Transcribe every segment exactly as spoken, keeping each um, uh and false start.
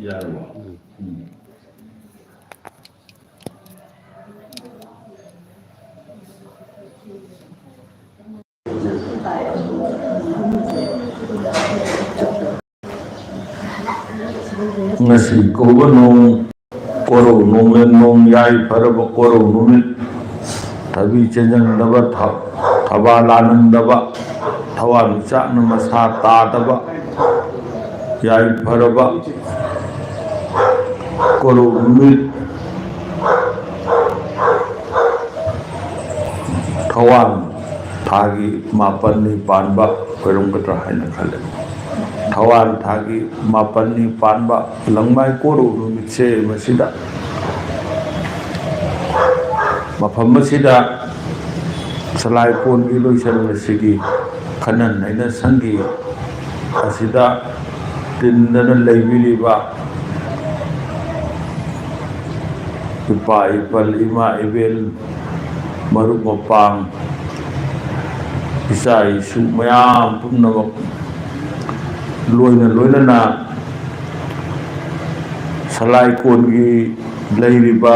ꯌꯥꯔꯕꯣ? ꯎꯝ꯫ ꯉꯁꯤ ꯀꯧꯕ ꯅꯣꯡ, ꯀꯣꯔꯧ ꯅꯣꯡꯂꯦꯟ ꯅꯣꯡ, ꯌꯥꯏꯐꯔꯕ ꯀꯣꯔꯧ ꯅꯨꯃꯤꯠ, ꯊꯕꯤ ꯆꯦꯟꯖꯟꯗꯕ, ꯊ-, ꯊꯕꯥ ꯂꯥꯟꯍꯟꯗꯕ, ꯊꯋꯥꯟꯃꯤꯆꯥꯛꯅ ꯃꯁꯥ ꯇꯥꯗꯕ, ꯌꯥꯏꯐꯔꯕ ꯀꯣꯔꯧ ꯅꯨꯃꯤꯠ, ꯊꯋꯥꯟ ꯊꯥꯒꯤ ꯃꯥꯄꯟꯅꯤ ꯄꯥꯟꯕ ꯑꯣꯏꯔꯝꯒꯗ꯭ꯔꯥ ꯍꯥꯏꯅ ꯈꯜꯂꯦ꯫ ꯊꯋꯥꯟ ꯊꯥꯒꯤ ꯃꯥꯄꯟꯅꯤ ꯄꯥꯟꯕ ꯂꯪꯃꯥꯏ ꯀꯣꯔꯧ ꯅꯨꯃꯤꯠꯁꯦ ꯃꯁꯤꯗ ꯃꯐꯝ ꯑꯁꯤꯗ ꯁꯂꯥꯏꯀꯣꯟꯒꯤ ꯂꯣꯏꯁꯪ ꯑꯁꯤꯒꯤ ꯈꯟꯅ ꯅꯩꯅ ꯁꯪꯒꯤ ꯑꯁꯤꯗ ꯇꯤꯟꯗꯅ ꯂꯩꯕꯤꯔꯤꯕ ꯏꯄꯥ ꯏꯄꯜ, ꯏꯃꯥ ꯏꯕꯦꯜ, ꯃꯔꯨꯞ ꯃꯄꯥꯡ, ꯏꯆꯥ ꯏꯁꯨ ꯃꯌꯥꯝ ꯄꯨꯝꯅꯃꯛ ꯂꯣꯏꯅ ꯂꯣꯏꯅꯅ ꯁꯂꯥꯏꯀꯣꯟꯒꯤ ꯂꯩꯔꯤꯕ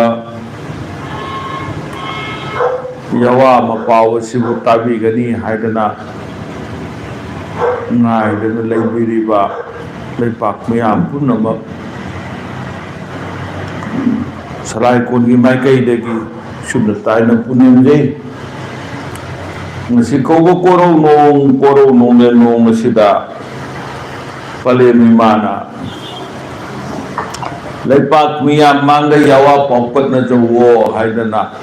ꯌꯥꯋꯥ ꯃꯄꯥꯎ ꯑꯁꯤꯕꯨ ꯇꯥꯕꯤꯒꯅꯤ ꯍꯥꯏꯗꯅ ꯉꯥꯏꯗꯅ ꯂꯩꯕꯤꯔꯤꯕ ꯂꯩꯄꯥꯛ ꯃꯤꯌꯥꯝ ꯄꯨꯝꯅꯃꯛ ꯁꯂꯥꯏꯀꯣꯟꯒꯤ ꯃꯥꯏꯀꯩꯗꯒꯤ ꯁꯨꯞꯅ ꯇꯥꯏꯅ ꯄꯨꯅꯦꯝꯖꯩ꯫ ꯉꯁꯤ ꯀꯧꯕ ꯀꯣꯔꯧ ꯅꯣꯡ, ꯀꯣꯔꯧ ꯅꯣꯡꯂꯦꯟ ꯅꯣꯡ ꯑꯁꯤꯗ ꯄꯂꯦꯝ ꯏꯃꯥꯅ ꯂꯩꯄꯥꯛ ꯃꯤꯌꯥꯝ ꯃꯥꯡꯗ ꯌꯥꯋꯥ ꯄꯥꯎꯀꯠꯅꯖꯧꯋꯣ ꯍꯥꯏꯗꯅ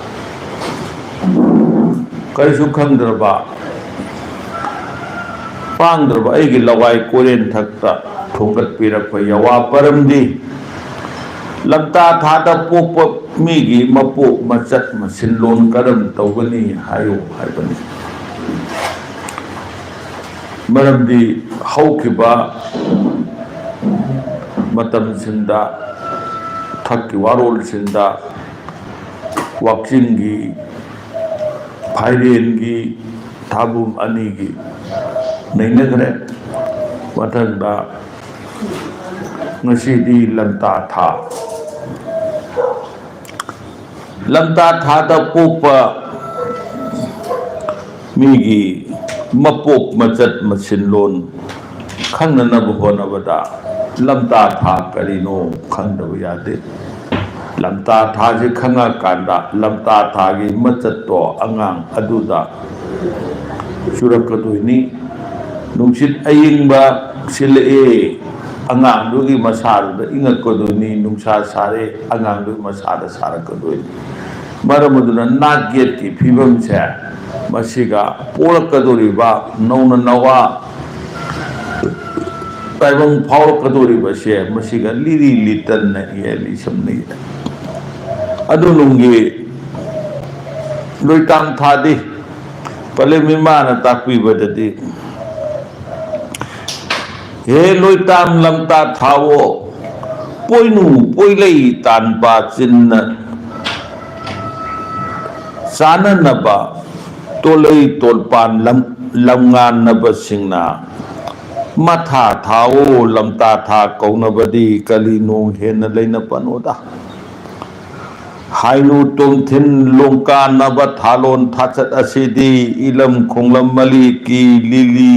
ꯀꯔꯤꯁꯨ ꯈꯪꯗ꯭ꯔꯕ ꯄꯥꯡꯗ꯭ꯔꯕ ꯑꯩꯒꯤ ꯂꯋꯥꯏ ꯀꯣꯏꯔꯦꯟ ꯊꯛꯇ ꯊꯣꯡꯒꯠꯄꯤꯔꯛꯄ ꯌꯥꯋꯥ ꯄꯔꯝꯗꯤ ꯂꯝꯇꯥ ꯊꯥꯗ ꯄꯣꯛꯄ ꯃꯤꯒꯤ ꯃꯄꯣꯛ ꯃꯆꯠ ꯃꯁꯤꯟꯂꯣꯟ ꯀꯔꯝ ꯇꯧꯒꯅꯤ ꯍꯥꯏꯌꯨ ꯍꯥꯏꯕꯅꯤ꯫ ꯃꯔꯝꯗꯤ ꯍꯧꯈꯤꯕ ꯃꯇꯝꯁꯤꯡꯗ ꯊꯛꯀꯤ ꯋꯥꯔꯣꯜꯁꯤꯡꯗ ꯋꯥꯛꯆꯤꯡꯒꯤ ꯐꯥꯏꯔꯦꯟꯒꯤ ꯊꯥꯕꯨꯝ ꯑꯅꯤꯒꯤ ꯅꯩꯅꯈ꯭ꯔꯦ꯫ ꯃꯊꯪꯗ ꯉꯁꯤꯗꯤ ꯂꯝꯇꯥ ꯊꯥ꯫ ꯂꯝꯇꯥ ꯊꯥꯗ ꯄꯣꯛꯄ ꯃꯤꯒꯤ ꯃꯄꯣꯛ ꯃꯆꯠ ꯃꯁꯤꯟꯂꯣꯟ ꯈꯪꯅꯅꯕ ꯍꯣꯠꯅꯕꯗ ꯂꯝꯇꯥ ꯊꯥ ꯀꯔꯤꯅꯣ ꯈꯪꯗꯕ ꯌꯥꯗꯦ꯫ ꯂꯝꯇꯥ ꯊꯥꯁꯤ ꯈꯪꯉꯀꯥꯟꯗ ꯂꯝꯇꯥ ꯊꯥꯒꯤ ꯃꯆꯠꯇꯣ ꯑꯉꯥꯡ ꯑꯗꯨꯗ ꯆꯨꯔꯛꯀꯗꯣꯏꯅꯤ꯫ ꯅꯨꯡꯁꯤꯠ ꯑꯏꯪꯕ ꯁꯤꯜꯂꯛꯑꯦ, ꯑꯉꯥꯡꯗꯨꯒꯤ ꯃꯁꯥꯗꯨꯗ ꯏꯪꯉꯛꯀꯗꯣꯏꯅꯤ꯫ ꯅꯨꯡꯁꯥ ꯁꯥꯔꯦ, ꯑꯉꯥꯡꯗꯨꯒꯤ ꯃꯁꯥꯗ ꯁꯥꯔꯛꯀꯗꯣꯏꯅꯤ꯫ ꯃꯔꯝ ꯑꯗꯨꯅ ꯅꯥꯠ ꯌꯦꯠꯀꯤ ꯐꯤꯕꯝꯁꯦ ꯃꯁꯤꯒ ꯄꯣꯛꯂꯛꯀꯗꯧꯔꯤꯕ ꯅꯧꯅ ꯅꯋꯥ ꯇꯥꯏꯕꯪ ꯐꯥꯎꯔꯛꯀꯗꯧꯔꯤꯕꯁꯦ ꯃꯁꯤꯒ ꯂꯤꯔꯤ ꯂꯤꯇꯟꯅ ꯏꯍꯦ ꯂꯤꯁꯝꯅ ꯏꯍꯦ꯫ ꯑꯗꯨꯅꯨꯡꯒꯤ ꯂꯣꯏꯇꯥꯝ ꯊꯥꯗꯤ ꯄꯂꯦꯝ ꯏꯃꯥꯅ ꯇꯥꯛꯄꯤꯕꯗꯗꯤ, ꯍꯦ ꯂꯣꯏꯇꯥꯝ ꯂꯝꯇꯥ ꯊꯥꯋꯣ, ꯄꯣꯏꯅꯨ ꯄꯣꯏꯂꯩ ꯇꯥꯟꯕ ꯆꯤꯟꯅ ꯆꯥꯅꯅꯕ ꯇꯣꯂꯩ ꯇꯣꯜꯄꯥꯟ ꯂꯝ-, ꯂꯝꯉꯥꯟꯅꯕꯁꯤꯡꯅ ꯃꯊꯥ ꯊꯥꯋꯣ ꯂꯝꯇꯥ ꯊꯥ ꯀꯧꯅꯕꯗꯤ ꯀꯂꯤ ꯅꯣꯡ ꯍꯦꯟꯅ ꯂꯩꯅ ꯄꯅꯣꯗ꯫ ꯍꯥꯏꯅꯨ ꯇꯣꯝꯊꯤꯟ ꯂꯣꯡꯀꯥꯟꯅꯕ ꯊꯥꯂꯣꯟ ꯊꯥꯆꯠ ꯑꯁꯤꯗꯤ ꯏꯂꯝ ꯈꯣꯡꯂꯝ ꯃꯂꯤꯛꯀꯤ ꯂꯤꯂꯤ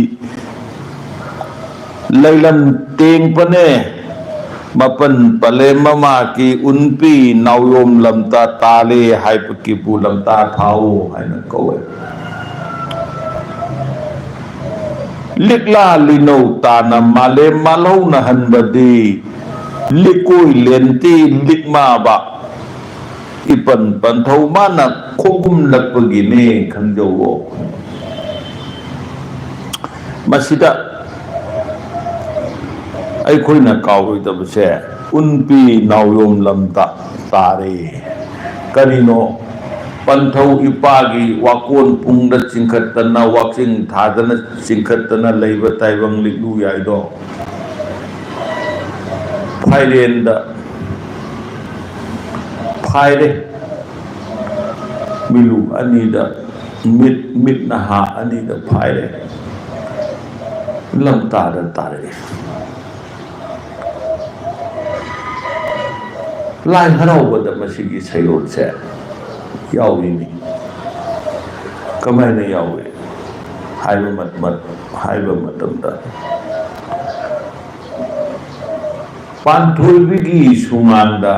ꯂꯩꯂꯝ ꯇꯦꯡꯄꯅꯦ꯫ ꯃꯄꯟ ꯄꯂꯦꯝ ꯃꯃꯥꯀꯤ ꯎꯟꯄꯤ ꯅꯥꯎꯌꯣꯝ ꯂꯝꯇꯥ ꯇꯥꯂꯦ ꯍꯥꯏꯕꯒꯤꯕꯨ ꯂꯝꯇꯥ ꯊꯥꯎ ꯍꯥꯏꯅ ꯀꯧꯋꯦ꯫ ꯂꯤꯛꯂꯥ ꯂꯤꯅꯧ ꯇꯥꯅ ꯃꯥꯂꯦꯝ ꯃꯥꯜꯍꯧꯅꯍꯟꯕꯗꯤ ꯂꯤꯛꯀꯣꯏ ꯂꯦꯟꯇꯤ ꯂꯤꯛꯃꯥꯕ ꯏꯄꯟ ꯄꯟꯊꯧ ꯃꯥꯅ ꯈꯣꯡꯒꯨꯝꯂꯛꯄꯒꯤꯅꯦ ꯈꯪꯖꯧꯑꯣ꯫ ꯃꯁꯤꯗ ꯑꯩꯈꯣꯏꯅ ꯀꯥꯎꯔꯣꯏꯗꯕꯁꯦ ꯎꯟꯄꯤ ꯅꯥꯎꯌꯣꯝ ꯂꯝꯗ ꯇꯥꯔꯦ꯫ ꯀꯔꯤꯅꯣ? ꯄꯟꯊꯧ ꯏꯄꯥꯒꯤ ꯋꯥꯀꯣꯟ ꯄꯨꯡꯗ ꯆꯤꯡꯈꯠꯇꯅ, ꯋꯥꯛꯆꯤꯡ ꯊꯥꯗꯅ ꯆꯤꯡꯈꯠꯇꯅ ꯂꯩꯕ ꯇꯥꯏꯕꯪ ꯂꯤꯛꯂꯨ ꯌꯥꯏꯗꯣ ꯐꯥꯏꯔꯦꯟꯗ ꯐꯥꯏꯔꯦ꯫ ꯃꯤꯠꯂꯨ ꯑꯅꯤꯗ, ꯃꯤꯠ, ꯃꯤꯠ ꯅꯍꯥ ꯑꯅꯤꯗ ꯐꯥꯏꯔꯦ꯫ ꯂꯝꯇꯥꯗ ꯇꯥꯔꯛꯑꯦ꯫ ꯂꯥꯏ ꯍꯔꯥꯎꯕꯗ ꯃꯁꯤꯒꯤ ꯁꯩꯔꯣꯜꯁꯦ ꯌꯥꯎꯔꯤꯅꯤ꯫ ꯀꯃꯥꯏꯅ ꯌꯥꯎꯏ ꯍꯥꯏꯕ ꯃꯠ-, ꯃꯠ-, ꯍꯥꯏꯕ ꯃꯇꯝꯗ, ꯄꯥꯟꯊꯣꯏꯕꯤꯒꯤ ꯁꯨꯃꯥꯡꯗ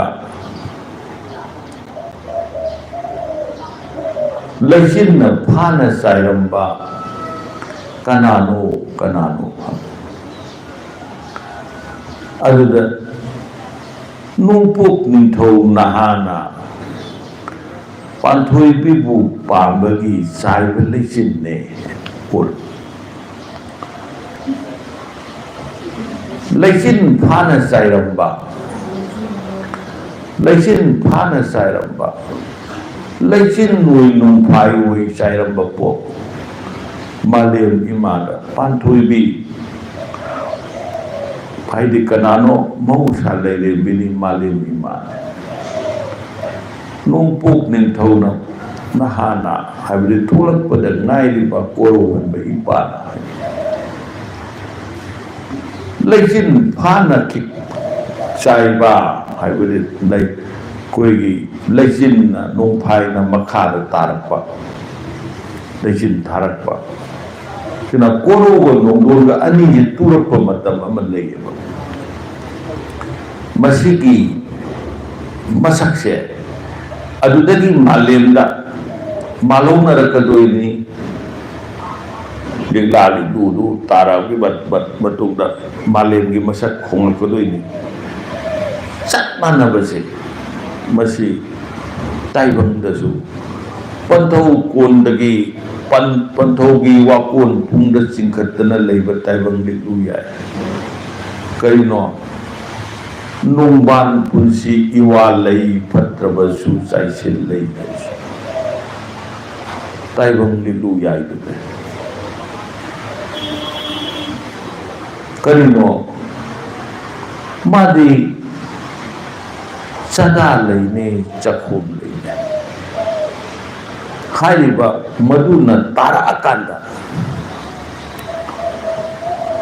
ꯂꯩꯆꯤꯟꯅ ꯐꯥꯅ ꯆꯥꯏꯔꯝꯕ ꯀꯅꯥꯅꯣ, ꯀꯅꯥꯅꯣ? ꯑꯗꯨꯗ ꯅꯣꯡꯄꯣꯛ ꯅꯤꯡꯊꯧ ꯅꯍꯥꯅ ꯄꯥꯟꯊꯣꯏꯕꯤꯕꯨ ꯄꯥꯝꯕꯒꯤ ꯆꯥꯏꯕ ꯂꯩꯆꯤꯟꯅꯦ꯫ ꯂꯩꯆꯤꯟ ꯐꯥꯅ ꯆꯥꯏꯔꯝꯕ, ꯂꯩꯆꯤꯟ ꯐꯥꯅ ꯆꯥꯏꯔꯝꯕ, ꯂꯩꯆꯤꯟ ꯑꯣꯏ ꯅꯣꯡꯐꯥꯏ ꯑꯣꯏ ꯆꯥꯏꯔꯝꯕ ꯄꯣꯛ ꯃꯥꯂꯦꯝ ꯏꯃꯥꯗ ꯄꯥꯟꯊꯣꯏꯕꯤ ꯍꯥꯏꯗꯤ ꯀꯅꯥꯅꯣ? ꯃꯍꯧꯁꯥ ꯂꯥꯏꯔꯦꯝꯕꯤꯅꯤ, ꯃꯥꯂꯦꯝ ꯏꯃꯥꯅꯤ꯫ ꯅꯣꯡꯄꯣꯛ ꯅꯤꯡꯊꯧꯅ ꯅꯍꯥꯅ ꯍꯥꯏꯕꯗꯤ ꯊꯣꯛꯂꯛꯄꯗ ꯉꯥꯏꯔꯤꯕ ꯀꯣꯔꯧꯍꯟꯕ ꯏꯄꯥꯅ ꯍꯥꯏ꯫ ꯂꯩꯆꯤꯟ ꯐꯥꯅ ꯈꯤ-, ꯆꯥꯏꯕ ꯍꯥꯏꯕꯗꯤ ꯂꯩ-, ꯑꯩꯈꯣꯏꯒꯤ ꯂꯩꯆꯤꯟꯅ, ꯅꯣꯡꯐꯥꯏꯅ ꯃꯈꯥꯗ ꯇꯥꯔꯛꯄ, ꯂꯩꯆꯤꯟ ꯊꯥꯔꯛꯄ꯫ ꯁꯤꯅ ꯀꯣꯔꯧꯒ ꯅꯣꯡꯗꯣꯟꯒ ꯑꯅꯤꯁꯤ ꯇꯨꯔꯛꯄ ꯃꯇꯝ ꯑꯃ ꯂꯩꯌꯦꯕ꯫ ꯃꯁꯤꯒꯤ ꯃꯁꯛꯁꯦ ꯑꯗꯨꯗꯒꯤ ꯃꯥꯂꯦꯝꯗ ꯃꯥꯂꯧꯅꯔꯛꯀꯗꯣꯏꯅꯤ꯫ ꯂꯤꯛꯂꯥ ꯂꯤꯛꯂꯨꯗꯨ ꯇꯥꯔꯛꯑꯕꯒꯤ ꯃꯠ-, ꯃꯠ-, ꯃꯇꯨꯡꯗ ꯃꯥꯂꯦꯝꯒꯤ ꯃꯁꯛ ꯍꯣꯡꯂꯛꯀꯗꯣꯏꯅꯤ꯫ ꯆꯞ ꯃꯥꯟꯅꯕꯁꯦ ꯃꯁꯤ ꯇꯥꯏꯕꯪꯗꯁꯨ ꯄꯟꯊꯧ ꯀꯣꯟꯗꯒꯤ ꯄꯟ-, ꯄꯟꯊꯧꯒꯤ ꯋꯥꯀꯣꯟ ꯄꯨꯡꯗ ꯆꯤꯡꯈꯠꯇꯅ ꯂꯩꯕ ꯇꯥꯏꯕꯪ ꯂꯤꯛꯂꯨ ꯌꯥꯏ꯫ ꯀꯔꯤꯅꯣ? ꯅꯣꯡꯕꯥꯟ ꯄꯨꯟꯁꯤ ꯏꯋꯥ ꯂꯩ ꯐꯠꯇ꯭ꯔꯕꯁꯨ ꯆꯥꯏꯁꯤꯜ ꯂꯩ ꯍꯥꯏꯁꯦ꯫ ꯇꯥꯏꯕꯪ ꯂꯤꯛꯂꯨ ꯌꯥꯏꯗꯨꯅꯦ꯫ ꯀꯔꯤꯅꯣ? ꯃꯥꯗꯤ ꯆꯥꯗꯥ ꯂꯩꯅꯦ, ꯆꯥꯛꯈꯣꯝ ꯂꯩꯅꯦ꯫ ꯍꯥꯏꯔꯤꯕ ꯃꯗꯨꯅ ꯇꯥꯔꯛꯑꯀꯥꯟꯗ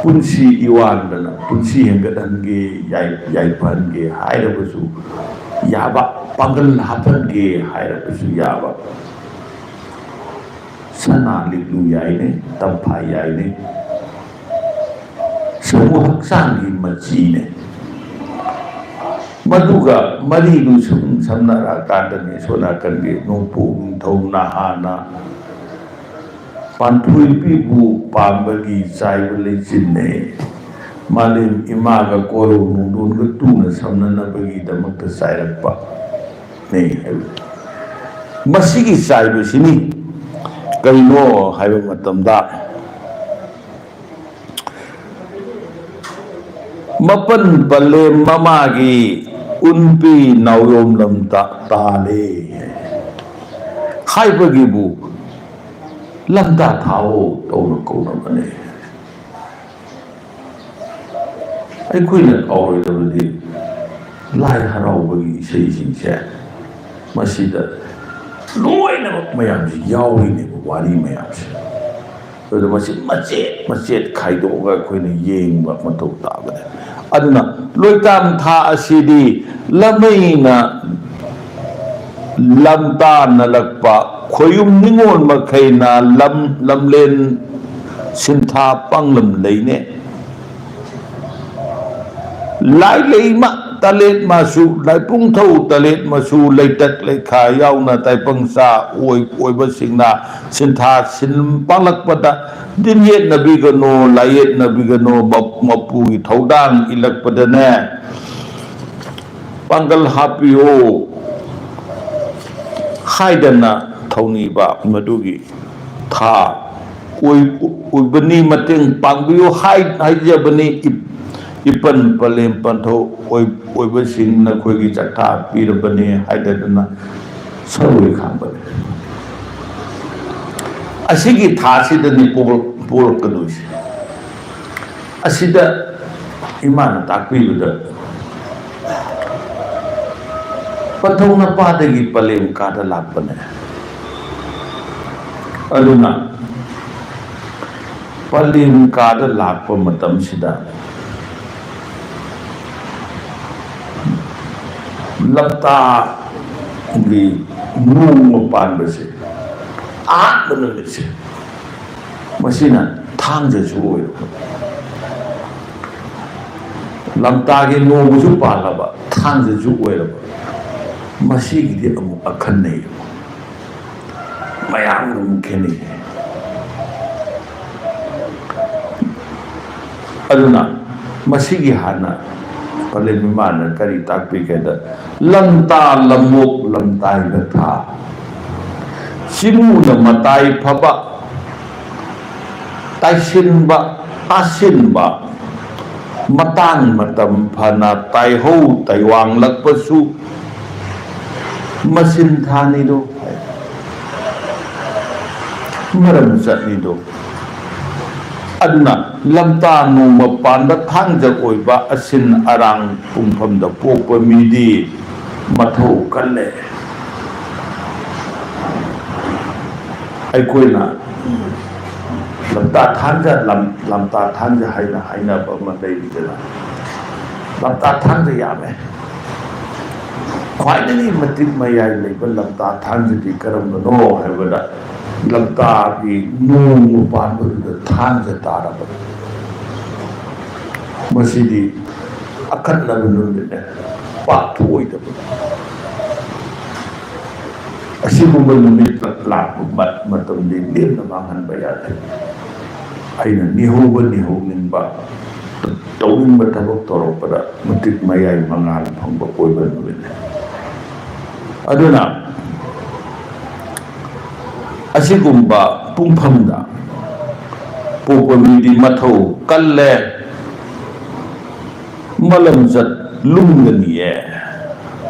ꯄꯨꯟꯁꯤ ꯏꯋꯥꯟꯗꯅ ꯄꯨꯟꯁꯤ ꯍꯦꯟꯒꯠꯍꯟꯒꯦ, ꯌꯥꯏ-, ꯌꯥꯏꯐꯍꯟꯒꯦ ꯍꯥꯏꯔꯕꯁꯨ ꯌꯥꯕ, ꯄꯥꯡꯒꯜ ꯍꯥꯞꯍꯟꯒꯦ ꯍꯥꯏꯔꯕꯁꯨ ꯌꯥꯕ꯫ ꯁꯅꯥ ꯂꯤꯛꯂꯨ ꯌꯥꯏꯅꯦ, ꯇꯝꯐꯥ ꯌꯥꯏꯅꯦ, ꯁꯃꯨ ꯍꯛꯆꯥꯡꯒꯤ ꯃꯆꯤꯅꯦ꯫ ꯃꯗꯨꯒ ꯃꯔꯤꯗꯨ ꯁꯨꯝ ꯁꯝꯅꯔꯛꯑꯀꯥꯟꯗꯅꯤ, ꯁꯣꯝ ꯅꯥꯀꯟꯒꯤ ꯅꯣꯡꯄꯣꯛ ꯅꯤꯡꯊꯧ ꯅꯍꯥꯅ ꯄꯥꯟꯊꯣꯏꯕꯤꯕꯨ ꯄꯥꯝꯕꯒꯤ ꯆꯥꯏꯕ ꯂꯩꯆꯤꯟꯅꯦ꯫ ꯃꯥꯂꯦꯝ ꯏꯃꯥꯒ ꯀꯣꯔꯧ ꯅꯣꯡꯗꯣꯟꯒ ꯇꯨꯅ ꯁꯝꯅꯅꯕꯒꯤꯗꯃꯛꯇ ꯆꯥꯏꯔꯛꯄꯅꯦ ꯍꯥꯏꯕ꯫ ꯃꯁꯤꯒꯤ ꯆꯥꯏꯕꯁꯤꯅꯤ ꯀꯔꯤꯅꯣ ꯍꯥꯏꯕ ꯃꯇꯝꯗ, ꯃꯄꯟ ꯄꯂꯦꯝ ꯃꯃꯥꯒꯤ ꯎꯟꯄꯤ ꯅꯥꯎꯌꯣꯝ ꯂꯝꯇ ꯇꯥꯜꯂꯦ ꯍꯥꯏꯕꯒꯤꯕꯨ ꯂꯝꯇꯥ ꯊꯥꯑꯣ ꯇꯧꯅ ꯀꯧꯅꯕꯅꯦ꯫ ꯑꯩꯈꯣꯏꯅ ꯀꯥꯎꯔꯣꯏꯗꯕꯗꯤ ꯂꯥꯏ ꯍꯔꯥꯎꯕꯒꯤ ꯏꯁꯩꯁꯤꯡꯁꯦ, ꯃꯁꯤꯗ ꯂꯣꯏꯅꯃꯛ ꯃꯌꯥꯝꯁꯤ ꯌꯥꯎꯔꯤꯅꯦꯕ, ꯋꯥꯔꯤ ꯃꯌꯥꯝꯁꯦ꯫ ꯑꯗꯨꯗ ꯃꯁꯤ ꯃꯆꯦꯠ ꯃꯆꯦꯠ ꯈꯥꯏꯗꯣꯛꯑꯒ ꯑꯩꯈꯣꯏꯅ ꯌꯦꯡꯕ ꯃꯊꯧ ꯇꯥꯕꯅꯦ꯫ ꯑꯗꯨꯅ ꯂꯣꯏꯇꯥꯝ ꯊꯥ ꯑꯁꯤꯗꯤ ꯂꯃꯩꯅ ꯂꯝꯇꯥꯅꯂꯛꯄ ꯈꯣꯌꯨꯝ ꯅꯤꯉꯣꯜ ꯃꯈꯩꯅ ꯂꯝ, ꯂꯝꯂꯦꯟ ꯁꯤꯟꯊꯥ ꯄꯥꯡꯂꯝ ꯂꯩꯅꯦ꯫ ꯂꯥꯏꯂꯩꯃ ꯇꯂꯦꯠ ꯃꯆꯨ, ꯂꯥꯏꯄꯨꯡꯊꯧ ꯇꯂꯦꯠ ꯃꯆꯨ, ꯂꯩꯇꯛ ꯂꯩꯈꯥ ꯌꯥꯎꯅ ꯇꯥꯏꯄꯪꯆꯥ ꯑꯣꯏ-, ꯑꯣꯏꯕꯁꯤꯡꯅ ꯁꯤꯟꯊꯥ ꯁꯤꯟ ꯄꯥꯡꯂꯛꯄꯗ ꯗꯤꯟ ꯌꯦꯠꯅꯕꯤꯒꯅꯨ, ꯂꯥꯏ ꯌꯦꯠꯅꯕꯤꯒꯅꯨ, ꯃꯞ-, ꯃꯄꯨꯒꯤ ꯊꯧꯗꯥꯡ ꯏꯜꯂꯛꯄꯗꯅꯦ ꯄꯥꯡꯒꯜ ꯍꯥꯞꯄꯤꯌꯨ ꯍꯥꯏꯗꯅ ꯊꯧꯅꯤꯕ ꯃꯗꯨꯒꯤ ꯊꯥ ꯑꯣꯏ-, ꯑꯣꯏꯕꯅꯤ꯫ ꯃꯇꯦꯡ ꯄꯥꯡꯕꯤꯌꯨ ꯍꯥꯏ-, ꯍꯥꯏꯖꯕꯅꯤ꯫ ꯏꯞ-, ꯏꯄꯟ ꯄꯂꯦꯝ ꯄꯟꯊꯧ ꯑꯣꯏ-, ꯑꯣꯏꯕꯁꯤꯡ ꯅꯈꯣꯏꯒꯤ ꯆꯥꯛꯊꯥ ꯄꯤꯔꯕꯅꯤ ꯍꯥꯏꯗꯗꯅ ꯁꯔꯨ ꯈꯥꯡꯕꯅꯤ꯫ ꯑꯁꯤꯒꯤ ꯊꯥꯁꯤꯗꯅꯤ ꯄꯣꯛꯂꯛ-, ꯄꯣꯛꯂꯛꯀꯗꯣꯏꯁꯦ꯫ ꯑꯁꯤꯗ ꯏꯃꯥꯅ ꯇꯥꯛꯄꯤꯕꯗ, ꯄꯟꯊꯧ ꯅꯄꯥꯗꯒꯤ ꯄꯂꯦꯝ ꯀꯥꯗ ꯂꯥꯛꯄꯅꯦ꯫ ꯑꯗꯨꯅ ꯄꯂꯦꯝ ꯀꯥꯗ ꯂꯥꯛꯄ ꯃꯇꯝꯁꯤꯗ ꯂꯝꯇꯥꯒꯤ ꯅꯣꯡꯃ ꯄꯥꯟꯕꯁꯦ, ꯑꯍꯥꯟꯕ ꯅꯨꯃꯤꯠꯁꯦ, ꯃꯁꯤꯅ ꯊꯥꯡꯖꯁꯨ ꯑꯣꯏꯔꯕ꯫ ꯂꯝꯇꯥꯒꯤ ꯅꯣꯡꯃꯁꯨ ꯄꯥꯜꯂꯕ, ꯊꯥꯡꯖꯁꯨ ꯑꯣꯏꯔꯕ, ꯃꯁꯤꯒꯤꯗꯤ ꯑꯃꯨꯛ ꯑꯈꯟꯅꯩ꯫ ꯃꯌꯥꯝꯒ ꯑꯃꯨꯛ ꯈꯦꯠꯅꯩ꯫ ꯑꯗꯨꯅ ꯃꯁꯤꯒꯤ ꯍꯥꯟꯅ ꯄꯂꯦꯝ ꯏꯃꯥꯅ ꯀꯔꯤ ꯇꯥꯛꯄꯤꯒꯦꯗ, "ꯂꯝꯇꯥ ꯂꯝꯃꯣꯛ ꯂꯝꯇꯥꯏꯕ ꯊꯥ, ꯆꯤꯡꯃꯨꯅ ꯃꯇꯥꯏ ꯐꯕ, ꯇꯥꯏꯁꯤꯟꯕ ꯇꯥꯁꯤꯟꯕ, ꯃꯇꯥꯡ ꯃꯇꯝ ꯐꯅ ꯇꯥꯏꯍꯧ ꯇꯥꯏꯋꯥꯡꯂꯛꯄꯁꯨ ꯃꯁꯤꯟ ꯊꯥꯅꯤꯗꯣ", ꯃꯔꯝ ꯆꯠꯅꯤꯗꯣ꯫ ꯑꯗꯨꯅ ꯂꯝꯇꯥ ꯅꯣꯡꯃ ꯄꯥꯟꯕ ꯊꯥꯡꯖ ꯑꯣꯏꯕ ꯑꯁꯤꯟ ꯑꯔꯥꯡ ꯄꯨꯡꯐꯝꯗ ꯄꯣꯛꯄ ꯃꯤꯗꯤ ꯃꯊꯧ ꯀꯜꯂꯦ꯫ ꯑꯩꯈꯣꯏꯅ ꯂꯝꯇꯥ ꯊꯥꯡꯖ, ꯂꯝ-, ꯂꯝꯇꯥ ꯊꯥꯡꯖ ꯍꯥꯏꯅ ꯍꯥꯏꯅꯕ ꯑꯃ ꯂꯩꯔꯤꯗꯅ, ꯂꯝꯇꯥ ꯊꯥꯡꯖ ꯌꯥꯝꯃꯦ꯫ ꯈ꯭ꯋꯥꯏꯗꯒꯤ ꯃꯇꯤꯛ ꯃꯌꯥꯏ ꯂꯩꯕ ꯂꯝꯇꯥ ꯊꯥꯡꯖꯗꯤ ꯀꯔꯝꯕꯅꯣ ꯍꯥꯏꯕꯗ, ꯂꯝꯇꯥꯒꯤ ꯅꯣꯡꯃ ꯄꯥꯟꯕꯗꯨꯗ ꯊꯥꯡꯖ ꯇꯥꯔꯕ꯫ ꯃꯁꯤꯗꯤ ꯑꯈꯟꯅꯕ ꯅꯨꯃꯤꯠꯅꯦ, ꯄꯥꯛꯊꯣꯛꯑꯣꯏꯗꯕ꯫ ꯑꯁꯤꯒꯨꯝꯕ ꯅꯨꯃꯤꯠ ꯂꯥꯛꯄ ꯃ-, ꯃꯇꯝꯗꯤ ꯂꯦꯝꯅ ꯃꯥꯡꯍꯟꯕ ꯌꯥꯗꯦ꯫ ꯑꯩꯅ ꯅꯤꯍꯧꯕ ꯅꯤꯍꯧꯅꯤꯡꯕ, ꯇꯧꯅꯤꯡꯕ ꯊꯕꯛ ꯇꯧꯔꯛꯄꯗ ꯃꯇꯤꯛ ꯃꯌꯥꯏ ꯃꯉꯥꯜ ꯐꯪꯕ ꯑꯣꯏꯕ ꯅꯨꯃꯤꯠꯅꯤ꯫ ꯑꯗꯨꯅ ꯑꯁꯤꯒꯨꯝꯕ ꯄꯨꯡꯐꯝꯗ ꯄꯣꯛꯄ ꯃꯤꯗꯤ ꯃꯊꯧ ꯀꯜꯂꯦ, ꯃꯂꯝꯆꯠ ꯂꯨꯝꯒꯅꯤꯌꯦ꯫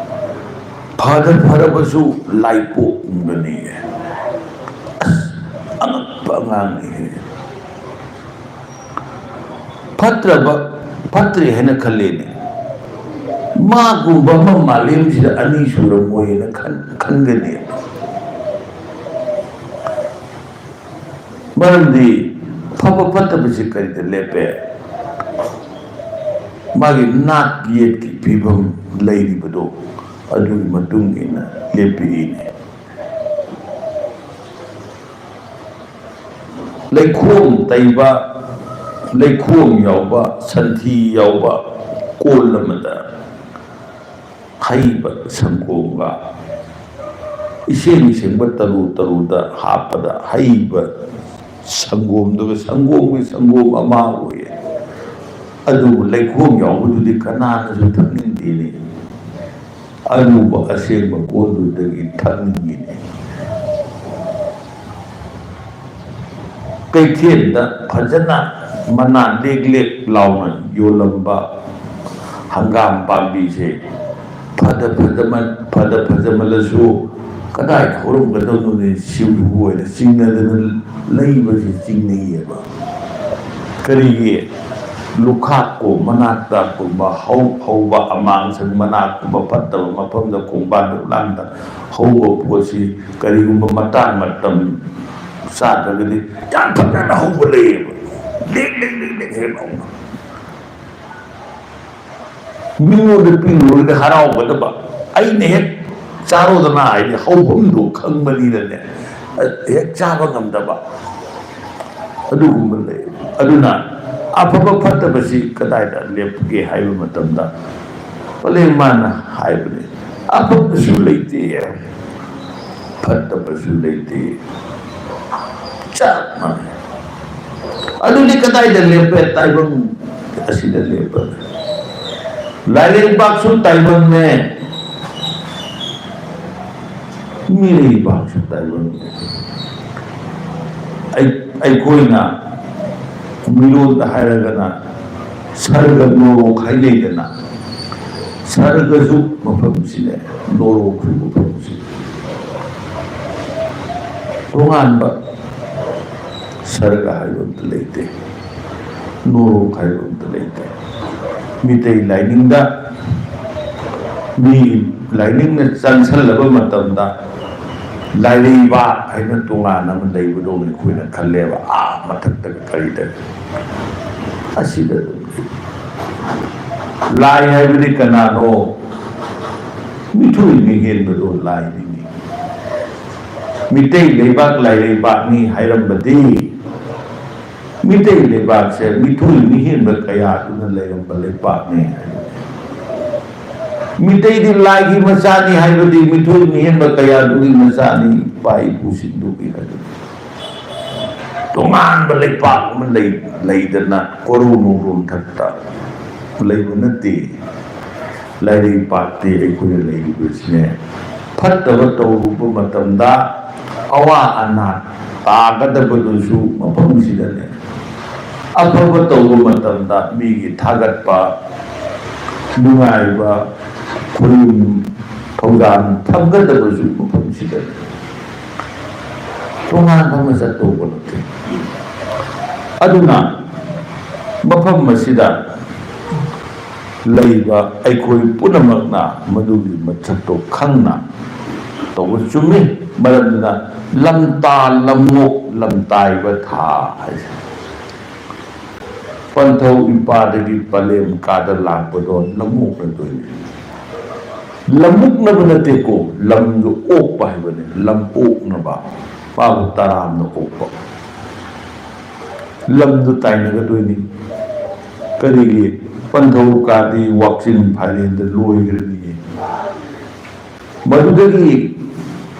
ꯐꯗ ꯐꯔꯕꯁꯨ ꯂꯥꯏꯄꯣꯛ ꯎꯝꯒꯅꯤꯌꯦ꯫ ꯑꯁ, ꯑꯉꯛꯄ ꯑꯉꯥꯡꯅꯤꯍꯦ꯫ ꯐꯠꯇ꯭ꯔꯕ, ꯐꯠꯇ꯭ꯔꯦ ꯍꯥꯏꯅ ꯈꯜꯂꯦꯅꯦ꯫ ꯃꯥꯒꯨꯝꯕ ꯑꯃ ꯃꯥꯂꯦꯝꯁꯤꯗ ꯑꯅꯤ ꯁꯨꯔꯝꯃꯣꯏꯅ ꯈꯟ-, ꯈꯟꯒꯅꯤ꯫ ꯃꯔꯝꯗꯤ ꯐꯕ ꯐꯠꯇꯕꯁꯤ ꯀꯔꯤꯗ ꯂꯦꯞꯄꯦ? ꯃꯥꯒꯤ ꯅꯥꯠ ꯌꯦꯠꯀꯤ ꯐꯤꯕꯝ ꯂꯩꯔꯤꯕꯗꯣ, ꯑꯗꯨꯒꯤ ꯃꯇꯨꯡ ꯏꯟꯅ ꯂꯦꯞꯄꯤꯔꯤꯅꯤ꯫ ꯂꯩꯈꯣꯝ ꯇꯩꯕ, ꯂꯩꯈꯣꯝ ꯌꯥꯎꯕ, ꯁꯟꯊꯤ ꯌꯥꯎꯕ ꯀꯣꯜ ꯑꯃꯗ ꯍꯩꯕ ꯁꯪꯒꯣꯝꯒ ꯏꯁꯦꯡ ꯁꯦꯡꯕ ꯇꯔꯨ ꯇꯔꯨꯗ ꯍꯥꯞꯄꯗ ꯍꯩꯕ ꯁꯪꯒꯣꯝꯗꯨꯒ ꯁꯪꯒꯣꯝꯒꯤ ꯁꯪꯒꯣꯝ ꯑꯃ ꯑꯣꯏꯌꯦ꯫ ꯑꯗꯨꯕꯨ ꯂꯩꯈꯣꯝ ꯌꯥꯎꯕꯗꯨꯗꯤ ꯀꯅꯥꯅꯁꯨ ꯊꯛꯅꯤꯡꯗꯦꯅꯦ꯫ ꯑꯔꯨꯕ ꯑꯁꯦꯡꯕ ꯀꯣꯜꯗꯨꯗꯒꯤ ꯊꯛꯅꯤꯡꯉꯤꯅꯦ꯫ ꯀꯩꯊꯦꯜꯗ ꯐꯖꯅ ꯃꯅꯥ ꯂꯦꯛ ꯂꯦꯛ ꯂꯥꯎꯅ ꯌꯣꯜꯂꯝꯕ ꯍꯪꯒꯥꯝ ꯄꯥꯝꯕꯤꯁꯦ ꯐꯗ ꯐꯖꯃꯟ-, ꯐꯗ ꯐꯖꯃꯜꯂꯁꯨ ꯀꯗꯥꯏꯗ ꯍꯧꯔꯝꯒꯗꯕꯅꯣꯅꯦ ꯁꯤꯕꯨ ꯑꯣꯏꯅ ꯆꯤꯡꯅꯗꯅ ꯂꯩꯕꯁꯤ ꯆꯤꯡꯅꯩꯌꯦꯕ꯫ ꯀꯔꯤꯒꯤ? ꯂꯨꯈꯥꯛꯀꯨꯝ ꯃꯅꯥꯛꯇ ꯀꯨꯝꯕ ꯍꯧ-, ꯍꯧꯕ ꯑꯃꯥꯡꯁꯪ ꯃꯅꯥꯛꯀꯨꯝꯕ ꯐꯠꯇꯕ ꯃꯐꯝꯗ ꯈꯣꯡꯕꯥꯟ ꯂꯨꯛꯂꯥꯡꯗ ꯍꯧꯕ ꯄꯣꯠꯁꯤ ꯀꯔꯤꯒꯨꯝꯕ ꯃꯇꯥꯡ ꯃꯇꯝ ꯆꯥꯗ꯭ꯔꯒꯗꯤ ꯌꯥꯝ ꯐꯖꯅ ꯍꯧꯕ ꯂꯩꯌꯦꯕ꯫ ꯂꯦꯛ ꯂꯦꯛ ꯂꯦꯛ ꯂꯦꯛ ꯍꯦꯛ ꯍꯧꯕ꯫ ꯃꯤꯉꯣꯟꯗ ꯄꯤꯔꯨꯔꯒ ꯍꯔꯥꯎꯒꯗꯕ, ꯑꯩꯅ ꯍꯦꯛ ꯆꯥꯔꯣꯗꯅ ꯍꯥꯏꯗꯤ ꯍꯧꯐꯝꯗꯣ ꯈꯪꯕꯅꯤꯅꯅꯦ, ꯍꯦꯛ ꯆꯥꯕ ꯉꯝꯗꯕ ꯑꯗꯨꯒꯨꯝꯕ ꯂꯩ꯫ ꯑꯗꯨꯅ ꯑꯐꯕ ꯐꯠꯇꯕꯁꯤ ꯀꯗꯥꯏꯗ ꯂꯦꯞꯀꯦ ꯍꯥꯏꯕ ꯃꯇꯝꯗ, ꯄꯂꯦꯝ ꯃꯥꯅ ꯍꯥꯏꯕꯅꯤ, ꯑꯐꯕꯁꯨ ꯂꯩꯇꯦ, ꯐꯠꯇꯕꯁꯨ ꯂꯩꯇꯦ, ꯆꯞ ꯃꯥꯟꯅꯩ꯫ ꯑꯗꯨꯗꯤ ꯀꯗꯥꯏꯗ ꯂꯦꯞꯄꯦ? ꯇꯥꯏꯕꯪ ꯑꯁꯤꯗ ꯂꯦꯞꯄ꯫ ꯂꯥꯏꯔꯩꯕꯥꯛꯁꯨ ꯇꯥꯏꯕꯪꯅꯦ, ꯃꯤꯔꯩꯕꯥꯛꯁꯨ ꯇꯥꯏꯕꯪꯅꯦ꯫ ꯑꯩ-, ꯑꯩꯈꯣꯏꯅ ꯃꯤꯔꯣꯟꯗ ꯍꯥꯏꯔꯒꯅ ꯁꯔꯒ ꯅꯣꯔꯣꯛ ꯍꯥꯏꯅꯩꯗꯅ, ꯁꯔꯒꯁꯨ ꯃꯐꯝꯁꯤꯅꯦ, ꯅꯣꯔꯣꯛꯁꯨ ꯃꯐꯝꯁꯤꯅꯦ꯫ ꯇꯣꯉꯥꯟꯕ ꯁꯔꯒ ꯍꯥꯏꯕ ꯑꯝꯇ ꯂꯩꯇꯦ, ꯅꯣꯔꯣꯛ ꯍꯥꯏꯕ ꯑꯝꯇ ꯂꯩꯇꯦ꯫ ꯃꯤꯇꯩ ꯂꯥꯏꯅꯤꯡꯗ, ꯃꯤ ꯂꯥꯏꯅꯤꯡꯅ ꯆꯪꯁꯜꯂꯕ ꯃꯇꯝꯗ ꯂꯥꯏꯔꯩꯕꯥꯛ ꯍꯥꯏꯅ ꯇꯣꯉꯥꯟꯅ ꯑꯃ ꯂꯩꯕꯗꯧꯅ ꯑꯩꯈꯣꯏꯅ ꯈꯜꯂꯦꯕ, ꯑꯥ ꯃꯊꯛꯇꯒ ꯀꯔꯤꯗꯒ꯫ ꯑꯁꯤꯗ ꯑꯗꯨꯝ ꯂꯩ꯫ ꯂꯥꯏ ꯍꯥꯏꯕꯗꯤ ꯀꯅꯥꯅꯣ? ꯃꯤꯊꯣꯏ ꯃꯤꯍꯦꯟꯕꯗꯣ ꯂꯥꯏꯅꯤꯅꯦ꯫ ꯃꯤꯇꯩ ꯂꯩꯕꯥꯛ ꯂꯥꯏꯔꯩꯕꯥꯛꯅꯤ ꯍꯥꯏꯔꯝꯕꯗꯤ, ꯃꯤꯇꯩ ꯂꯩꯕꯥꯛꯁꯦ ꯃꯤꯊꯣꯏ ꯃꯤꯍꯦꯟꯕ ꯀꯌꯥꯗꯨꯅ ꯂꯩꯔꯝꯕ ꯂꯩꯕꯥꯛꯅꯤ ꯍꯥꯏꯕꯅꯤ꯫ ꯃꯤꯇꯩꯗꯤ ꯂꯥꯏꯒꯤ ꯃꯆꯥꯅꯤ ꯍꯥꯏꯕꯗꯤ, ꯃꯤꯊꯣꯏ ꯃꯤꯍꯦꯟꯕ ꯀꯌꯥꯗꯨꯒꯤ ꯃꯆꯥꯅꯤ, ꯏꯄꯥ ꯏꯄꯨꯁꯤꯡꯗꯨꯒꯤ ꯍꯥꯏꯕꯗꯤ꯫ ꯇꯣꯉꯥꯟꯕ ꯂꯩꯄꯥꯛ ꯑꯃ ꯂꯩ-, ꯂꯩꯗꯅ ꯀꯣꯔꯧ ꯅꯣꯡꯗꯣꯟ ꯊꯛꯇ ꯂꯩꯕ ꯅꯠꯇꯦ꯫ ꯂꯥꯏꯔꯩꯄꯥꯛꯇꯤ ꯑꯩꯈꯣꯏꯅ ꯂꯩꯔꯤꯕꯁꯤꯅꯦ꯫ ꯐꯠꯇꯕ ꯇꯧꯔꯨꯕ ꯃꯇꯝꯗ ꯑꯋꯥ ꯑꯅꯥ ꯇꯥꯒꯗꯕꯗꯨꯁꯨ ꯃꯐꯝꯁꯤꯗꯅꯦ꯫ ꯑꯐꯕ ꯇꯧꯕ ꯃꯇꯝꯗ ꯃꯤꯒꯤ ꯊꯥꯒꯠꯄ, ꯅꯨꯡꯉꯥꯏꯕ, ꯈꯨꯔꯨꯝ ꯊꯧꯖꯥꯜ ꯊꯝꯒꯗꯕꯁꯨ ꯃꯐꯝꯁꯤꯗꯅꯤ꯫ ꯇꯣꯉꯥꯟꯕ ꯑꯃ ꯆꯠꯇꯧꯕ ꯅꯠꯇꯦ꯫ ꯑꯗꯨꯅ ꯃꯐꯝ ꯑꯁꯤꯗ ꯂꯩꯕ ꯑꯩꯈꯣꯏ ꯄꯨꯝꯅꯃꯛꯅ ꯃꯗꯨꯒꯤ ꯃꯁꯛꯇꯣ ꯈꯪꯅ ꯇꯧꯕ ꯆꯨꯝꯃꯤ꯫ ꯃꯔꯝꯗꯨꯅ ꯂꯝꯇꯥ ꯂꯝꯃꯣꯛ ꯂꯝꯇꯥꯏꯕ ꯊꯥ ꯍꯥꯏꯁꯦ꯫ ꯄꯟꯊꯧ ꯏꯄꯥꯗꯒꯤ ꯄꯂꯦꯝ ꯀꯥꯗ ꯂꯥꯛꯄꯗꯣ ꯂꯝꯃꯣꯛꯅꯗꯣꯏꯅꯤ꯫ ꯂꯝꯃꯣꯛꯅꯕ ꯅꯠꯇꯦꯀꯣ, ꯂꯝꯗꯣ ꯑꯣꯛꯄ ꯍꯥꯏꯕꯅꯤ, ꯂꯝ ꯑꯣꯛꯅꯕ꯫ ꯃꯥꯕꯨ ꯇꯔꯥꯝꯅ ꯑꯣꯛꯄ꯫ ꯂꯝꯗꯨ ꯇꯥꯏꯅꯒꯗꯣꯏꯅꯤ꯫ ꯀꯔꯤꯒꯤ? ꯄꯟꯊꯧ ꯀꯥꯗꯤ ꯋꯥꯛꯆꯤꯟ ꯐꯥꯏꯔꯦꯟꯗ ꯂꯣꯏꯈ꯭ꯔꯅꯤꯌꯦ꯫ ꯃꯗꯨꯗꯒꯤ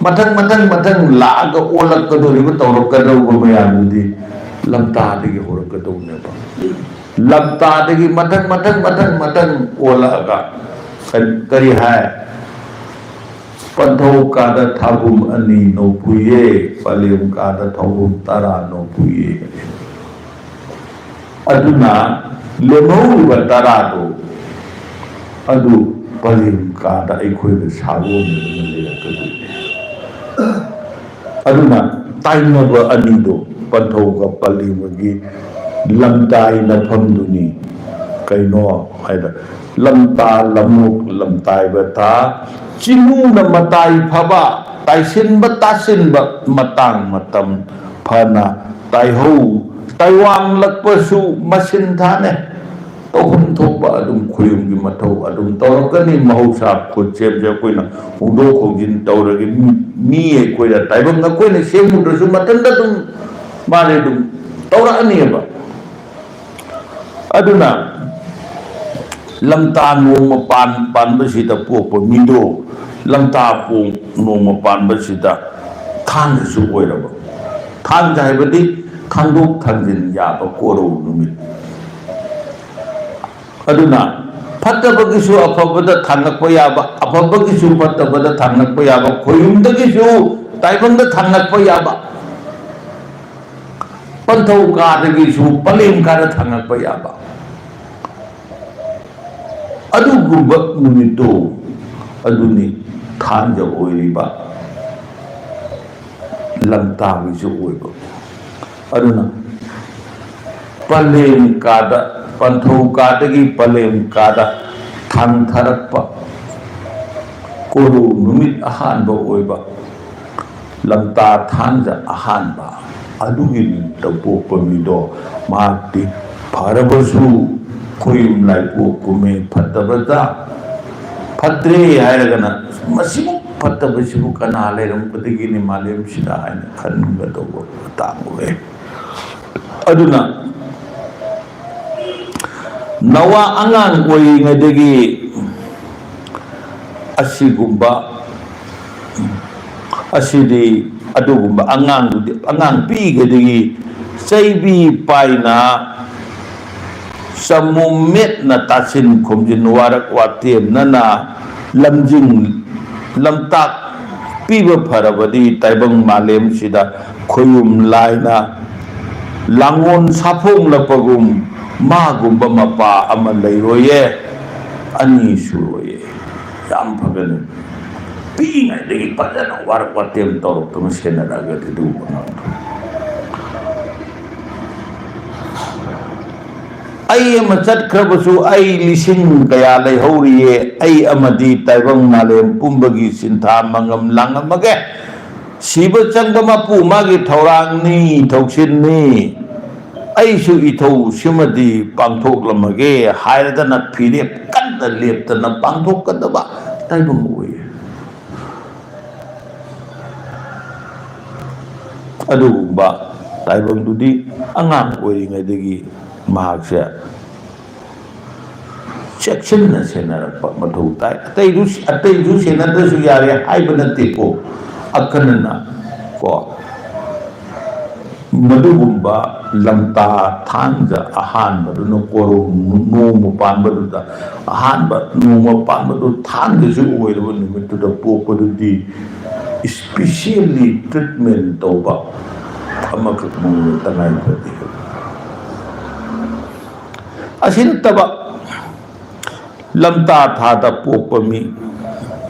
ꯃꯊꯪ, ꯃꯊꯪ, ꯃꯊꯪ ꯂꯥꯛꯑꯒ ꯑꯣꯜꯂꯛꯀꯗꯧꯔꯤꯕ, ꯇꯧꯔꯛꯀꯗꯧꯕ ꯃꯌꯥꯝꯗꯨꯗꯤ ꯂꯝꯇꯥꯗꯒꯤ ꯍꯧꯔꯛꯀꯗꯧꯅꯦꯕ꯫ ꯂꯝꯇꯥꯗꯒꯤ ꯃꯊꯪ, ꯃꯊꯪ, ꯃꯊꯪ, ꯃꯊꯪ ꯑꯣꯜꯂꯛꯑꯒ ꯀꯔꯤ, ꯀꯔꯤ ꯍꯥꯏ? ꯄꯟꯊꯧ ꯀꯥꯗ ꯊꯥꯕꯨꯝ ꯑꯅꯤ ꯅꯧꯄꯨꯏꯌꯦ, ꯄꯂꯦꯝ ꯀꯥꯗ ꯊꯥꯕꯨꯝ ꯇꯔꯥ ꯅꯧꯄꯨꯏꯌꯦ꯫ ꯑꯗꯨꯅ ꯂꯦꯝꯍꯧꯔꯤꯕ ꯇꯔꯥꯗꯣ ꯑꯗꯨ ꯄꯂꯦꯝ ꯀꯥꯗ ꯑꯩꯈꯣꯏꯅ ꯁꯥꯒꯣꯟꯅꯗꯨꯅ ꯂꯩꯔꯛꯀꯗꯣꯏꯅꯦ꯫ ꯑꯗꯨꯅ ꯇꯥꯏꯅꯕ ꯑꯅꯤꯗꯣ, ꯄꯟꯊꯧꯒ ꯄꯂꯦꯝꯒꯒꯤ ꯂꯝꯇꯥꯏꯅꯐꯝꯗꯨꯅꯤ꯫ ꯀꯩꯅꯣ ꯍꯥꯏꯗ, ꯂꯝꯇꯥ ꯂꯝꯃꯣꯛ ꯂꯝꯇꯥꯏꯕ ꯊꯥ, ꯆꯤꯅꯨꯅ ꯃꯇꯥꯏ ꯐꯕ, ꯇꯥꯏꯁꯤꯟꯕ ꯇꯥꯁꯤꯟꯕ ꯃꯇꯥꯡ ꯃꯇꯝ ꯐꯅ ꯇꯥꯏꯍꯧ, ꯇꯥꯏꯋꯥꯡꯂꯛꯄꯁꯨ ꯃꯁꯤꯟ ꯊꯥꯅꯦ꯫ ꯇꯧꯐꯝ ꯊꯣꯛꯄ ꯑꯗꯨꯝ ꯈꯣꯌꯨꯝꯒꯤ ꯃꯊꯧ ꯑꯗꯨꯝ ꯇꯧꯔꯛꯀꯅꯤ꯫ ꯃꯍꯧꯁꯥ ꯈꯨꯠꯁꯦꯝꯁꯦ ꯑꯩꯈꯣꯏꯅ ꯍꯣꯡꯗꯣꯛ ꯍꯣꯡꯖꯤꯟ ꯇꯧꯔꯒ ꯃꯤ, ꯃꯤ ꯑꯩꯈꯣꯏꯅ, ꯇꯥꯏꯕꯪ ꯑꯩꯈꯣꯏꯅ ꯁꯦꯝꯃꯨꯗ꯭ꯔꯁꯨ ꯃꯊꯟꯇ ꯑꯗꯨꯝ ꯃꯥꯁꯦ ꯑꯗꯨꯝ ꯇꯧꯔꯛꯑꯅꯦꯕ꯫ ꯑꯗꯨꯅ ꯂꯝꯇꯥ ꯅꯣꯡꯃ ꯄꯥꯟ-, ꯄꯥꯟꯕꯁꯤꯗ ꯄꯣꯛꯄ ꯃꯤꯗꯣ, ꯂꯝꯇꯥ ꯄꯣꯡ ꯅꯣꯡꯃ ꯄꯥꯟꯕꯁꯤꯗ ꯊꯥꯡꯖꯁꯨ ꯑꯣꯏꯔꯕ꯫ ꯊꯥꯡꯖ ꯍꯥꯏꯕꯗꯤ ꯊꯥꯡꯗꯣꯛ ꯊꯥꯡꯖꯤꯟ ꯌꯥꯕ ꯀꯣꯔꯧ ꯅꯨꯃꯤꯠ꯫ ꯑꯗꯨꯅ ꯐꯠꯇꯕꯒꯤꯁꯨ ꯑꯐꯕꯗ ꯊꯥꯡꯂꯛꯄ ꯌꯥꯕ, ꯑꯐꯕꯒꯤꯁꯨ ꯐꯠꯇꯕꯗ ꯊꯥꯡꯂꯛꯄ ꯌꯥꯕ, ꯈꯣꯌꯨꯝꯗꯒꯤꯁꯨ ꯇꯥꯏꯕꯪꯗ ꯊꯥꯡꯂꯛꯄ ꯌꯥꯕ, ꯄꯟꯊꯧ ꯀꯥꯗꯒꯤꯁꯨ ꯄꯂꯦꯝ ꯀꯥꯗ ꯊꯥꯡꯂꯛꯄ ꯌꯥꯕ ꯑꯗꯨꯒꯨꯝꯕ ꯅꯨꯃꯤꯠꯇꯣ, ꯑꯗꯨꯅꯤ ꯊꯥꯡꯖ ꯑꯣꯏꯔꯤꯕ ꯂꯝꯇꯥꯒꯤꯁꯨ ꯑꯣꯏꯕ꯫ ꯑꯗꯨꯅ ꯄꯂꯦꯝ ꯀꯥꯗ, ꯄꯟꯊꯧ ꯀꯥꯗꯒꯤ ꯄꯂꯦꯝ ꯀꯥꯗ ꯊꯥꯡꯊꯔꯛꯄ ꯀꯣꯔꯧ ꯅꯨꯃꯤꯠ ꯑꯍꯥꯟꯕ ꯑꯣꯏꯕ ꯂꯝꯇꯥ ꯊꯥꯡꯖ ꯑꯍꯥꯟꯕ ꯑꯗꯨꯒꯤ ꯅꯨꯃꯤꯠꯇ ꯄꯣꯛꯄ ꯃꯤꯗꯣ ꯃꯍꯥꯛꯇꯤ ꯐꯔꯕꯁꯨ ꯈꯣꯌꯨꯝ ꯂꯥꯏꯄꯣꯛ ꯀꯨꯝꯃꯦ, ꯐꯠꯇꯕꯗ ꯐꯠꯇ꯭ꯔꯦ ꯍꯥꯏꯔꯒꯅ ꯃꯁꯤꯃꯨꯛ ꯐꯠꯇꯕꯁꯤꯕꯨ ꯀꯅꯥ ꯂꯩꯔꯝꯒꯗꯒꯦꯅꯦ ꯃꯥꯂꯦꯝꯁꯤꯗ ꯍꯥꯏꯅ ꯈꯟꯒꯗꯧꯕ ꯃꯇꯥꯡ ꯑꯣꯏ꯫ ꯑꯗꯨꯅ ꯅꯋꯥ ꯑꯉꯥꯡ ꯑꯣꯏꯔꯤꯉꯩꯗꯒꯤ ꯑꯁꯤꯒꯨꯝꯕ, ꯑꯁꯤꯗꯤ ꯑꯗꯨꯒꯨꯝꯕ ꯑꯉꯥꯡꯗꯨꯗꯤ, ꯑꯉꯥꯡ ꯄꯤꯛꯏꯉꯩꯗꯒꯤ ꯆꯩꯕꯤ ꯄꯥꯏꯅ ꯆꯃꯣꯝ ꯃꯦꯠꯅ ꯇꯥꯁꯤꯟ ꯈꯣꯝꯖꯤꯟ ꯋꯥꯔꯛ ꯋꯥꯇꯦꯝꯅꯅ ꯂꯝꯖꯤꯡ ꯂꯝꯇꯥꯛ ꯄꯤꯕ ꯐꯔꯕꯗꯤ ꯇꯥꯏꯕꯪ ꯃꯥꯂꯦꯝꯁꯤꯗ ꯈꯣꯌꯨꯝ ꯂꯥꯏꯅ ꯂꯥꯡꯒꯣꯜ ꯁꯥꯐꯣꯡꯂꯛꯄꯒꯨꯝ ꯃꯥꯒꯨꯝꯕ ꯃꯄꯥ ꯑꯃ ꯂꯩꯔꯣꯏꯌꯦ, ꯑꯅꯤ ꯁꯨꯔꯣꯏꯌꯦ꯫ ꯌꯥꯝ ꯐꯒꯅꯤ꯫ ꯄꯤꯛꯏꯉꯩꯗꯒꯤ ꯐꯖꯅ ꯋꯥꯔꯛ ꯋꯥꯇꯦꯝ ꯇꯧꯔꯛꯇꯨꯅ ꯁꯦꯟꯅꯔꯛꯑꯒꯗꯤ ꯑꯗꯨꯒꯨꯝꯕ ꯑꯉꯥꯡꯗꯣ꯫ ꯑꯩ ꯑꯃ ꯆꯠꯈ꯭ꯔꯕꯁꯨ ꯑꯩ ꯂꯤꯁꯤꯡ ꯀꯌꯥ ꯂꯩꯍꯧꯔꯤꯌꯦ, ꯑꯩ ꯑꯃꯗꯤ ꯇꯥꯏꯕꯪ ꯃꯥꯂꯦꯝ ꯄꯨꯝꯕꯒꯤ ꯁꯤꯟꯊꯥ ꯃꯪꯉꯝ ꯂꯥꯡꯉꯝꯃꯒꯦ꯫ ꯁꯤꯕ ꯆꯪꯕ ꯃꯄꯨ ꯃꯥꯒꯤ ꯊꯧꯔꯥꯡꯅꯤ, ꯊꯧꯁꯤꯜꯅꯤ꯫ "ꯑꯩꯁꯨ ꯏꯊꯧ ꯁꯤꯃꯗꯤ ꯄꯥꯡꯊꯣꯛꯂꯝꯃꯒꯦ" ꯍꯥꯏꯔꯗꯅ ꯐꯤꯔꯦꯞ ꯀꯟꯅ ꯂꯦꯞꯇꯅ ꯄꯥꯡꯊꯣꯛꯀꯗꯕ ꯇꯥꯏꯕꯪ ꯑꯣꯏꯌꯦ꯫ ꯑꯗꯨꯒꯨꯝꯕ ꯇꯥꯏꯕꯪꯗꯨꯗꯤ ꯑꯉꯥꯡ ꯑꯣꯏꯔꯤꯉꯩꯗꯒꯤ ꯃꯍꯥꯛꯁꯦ ꯆꯦꯛꯁꯤꯟꯅ ꯁꯦꯟꯅꯔꯛꯄ ꯃꯊꯧ ꯇꯥꯏ꯫ ꯑꯇꯩꯗꯨ, ꯑꯇꯩꯗꯨ ꯁꯦꯟꯅꯗ꯭ꯔꯁꯨ ꯌꯥꯔꯦ ꯍꯥꯏꯕ ꯅꯠꯇꯦꯀꯣ꯫ ꯑꯈꯟꯅꯅ ꯀꯣ, ꯃꯗꯨꯒꯨꯝꯕ ꯂꯝꯇꯥ ꯊꯥꯡꯖ ꯑꯍꯥꯟꯕꯗꯨꯅ ꯀꯣꯔꯣꯡ ꯅꯣꯡꯃ ꯄꯥꯟꯕꯗꯨꯗ, ꯑꯍꯥꯟꯕ ꯅꯣꯡꯃ ꯄꯥꯟꯕꯗꯨ ꯊꯥꯡꯖꯁꯨ ꯑꯣꯏꯔꯕ ꯅꯨꯃꯤꯠꯇꯨꯗ ꯄꯣꯛꯄꯗꯨꯗꯤ specially treatment ꯇꯧꯕ ꯑꯃꯈꯛ ꯃꯉꯣꯟꯗ ꯇꯉꯥꯏ ꯐꯗꯦ꯫ ꯑꯁꯤ ꯅꯠꯇꯕ ꯂꯝꯇꯥ ꯊꯥꯗ ꯄꯣꯛꯄ ꯃꯤ,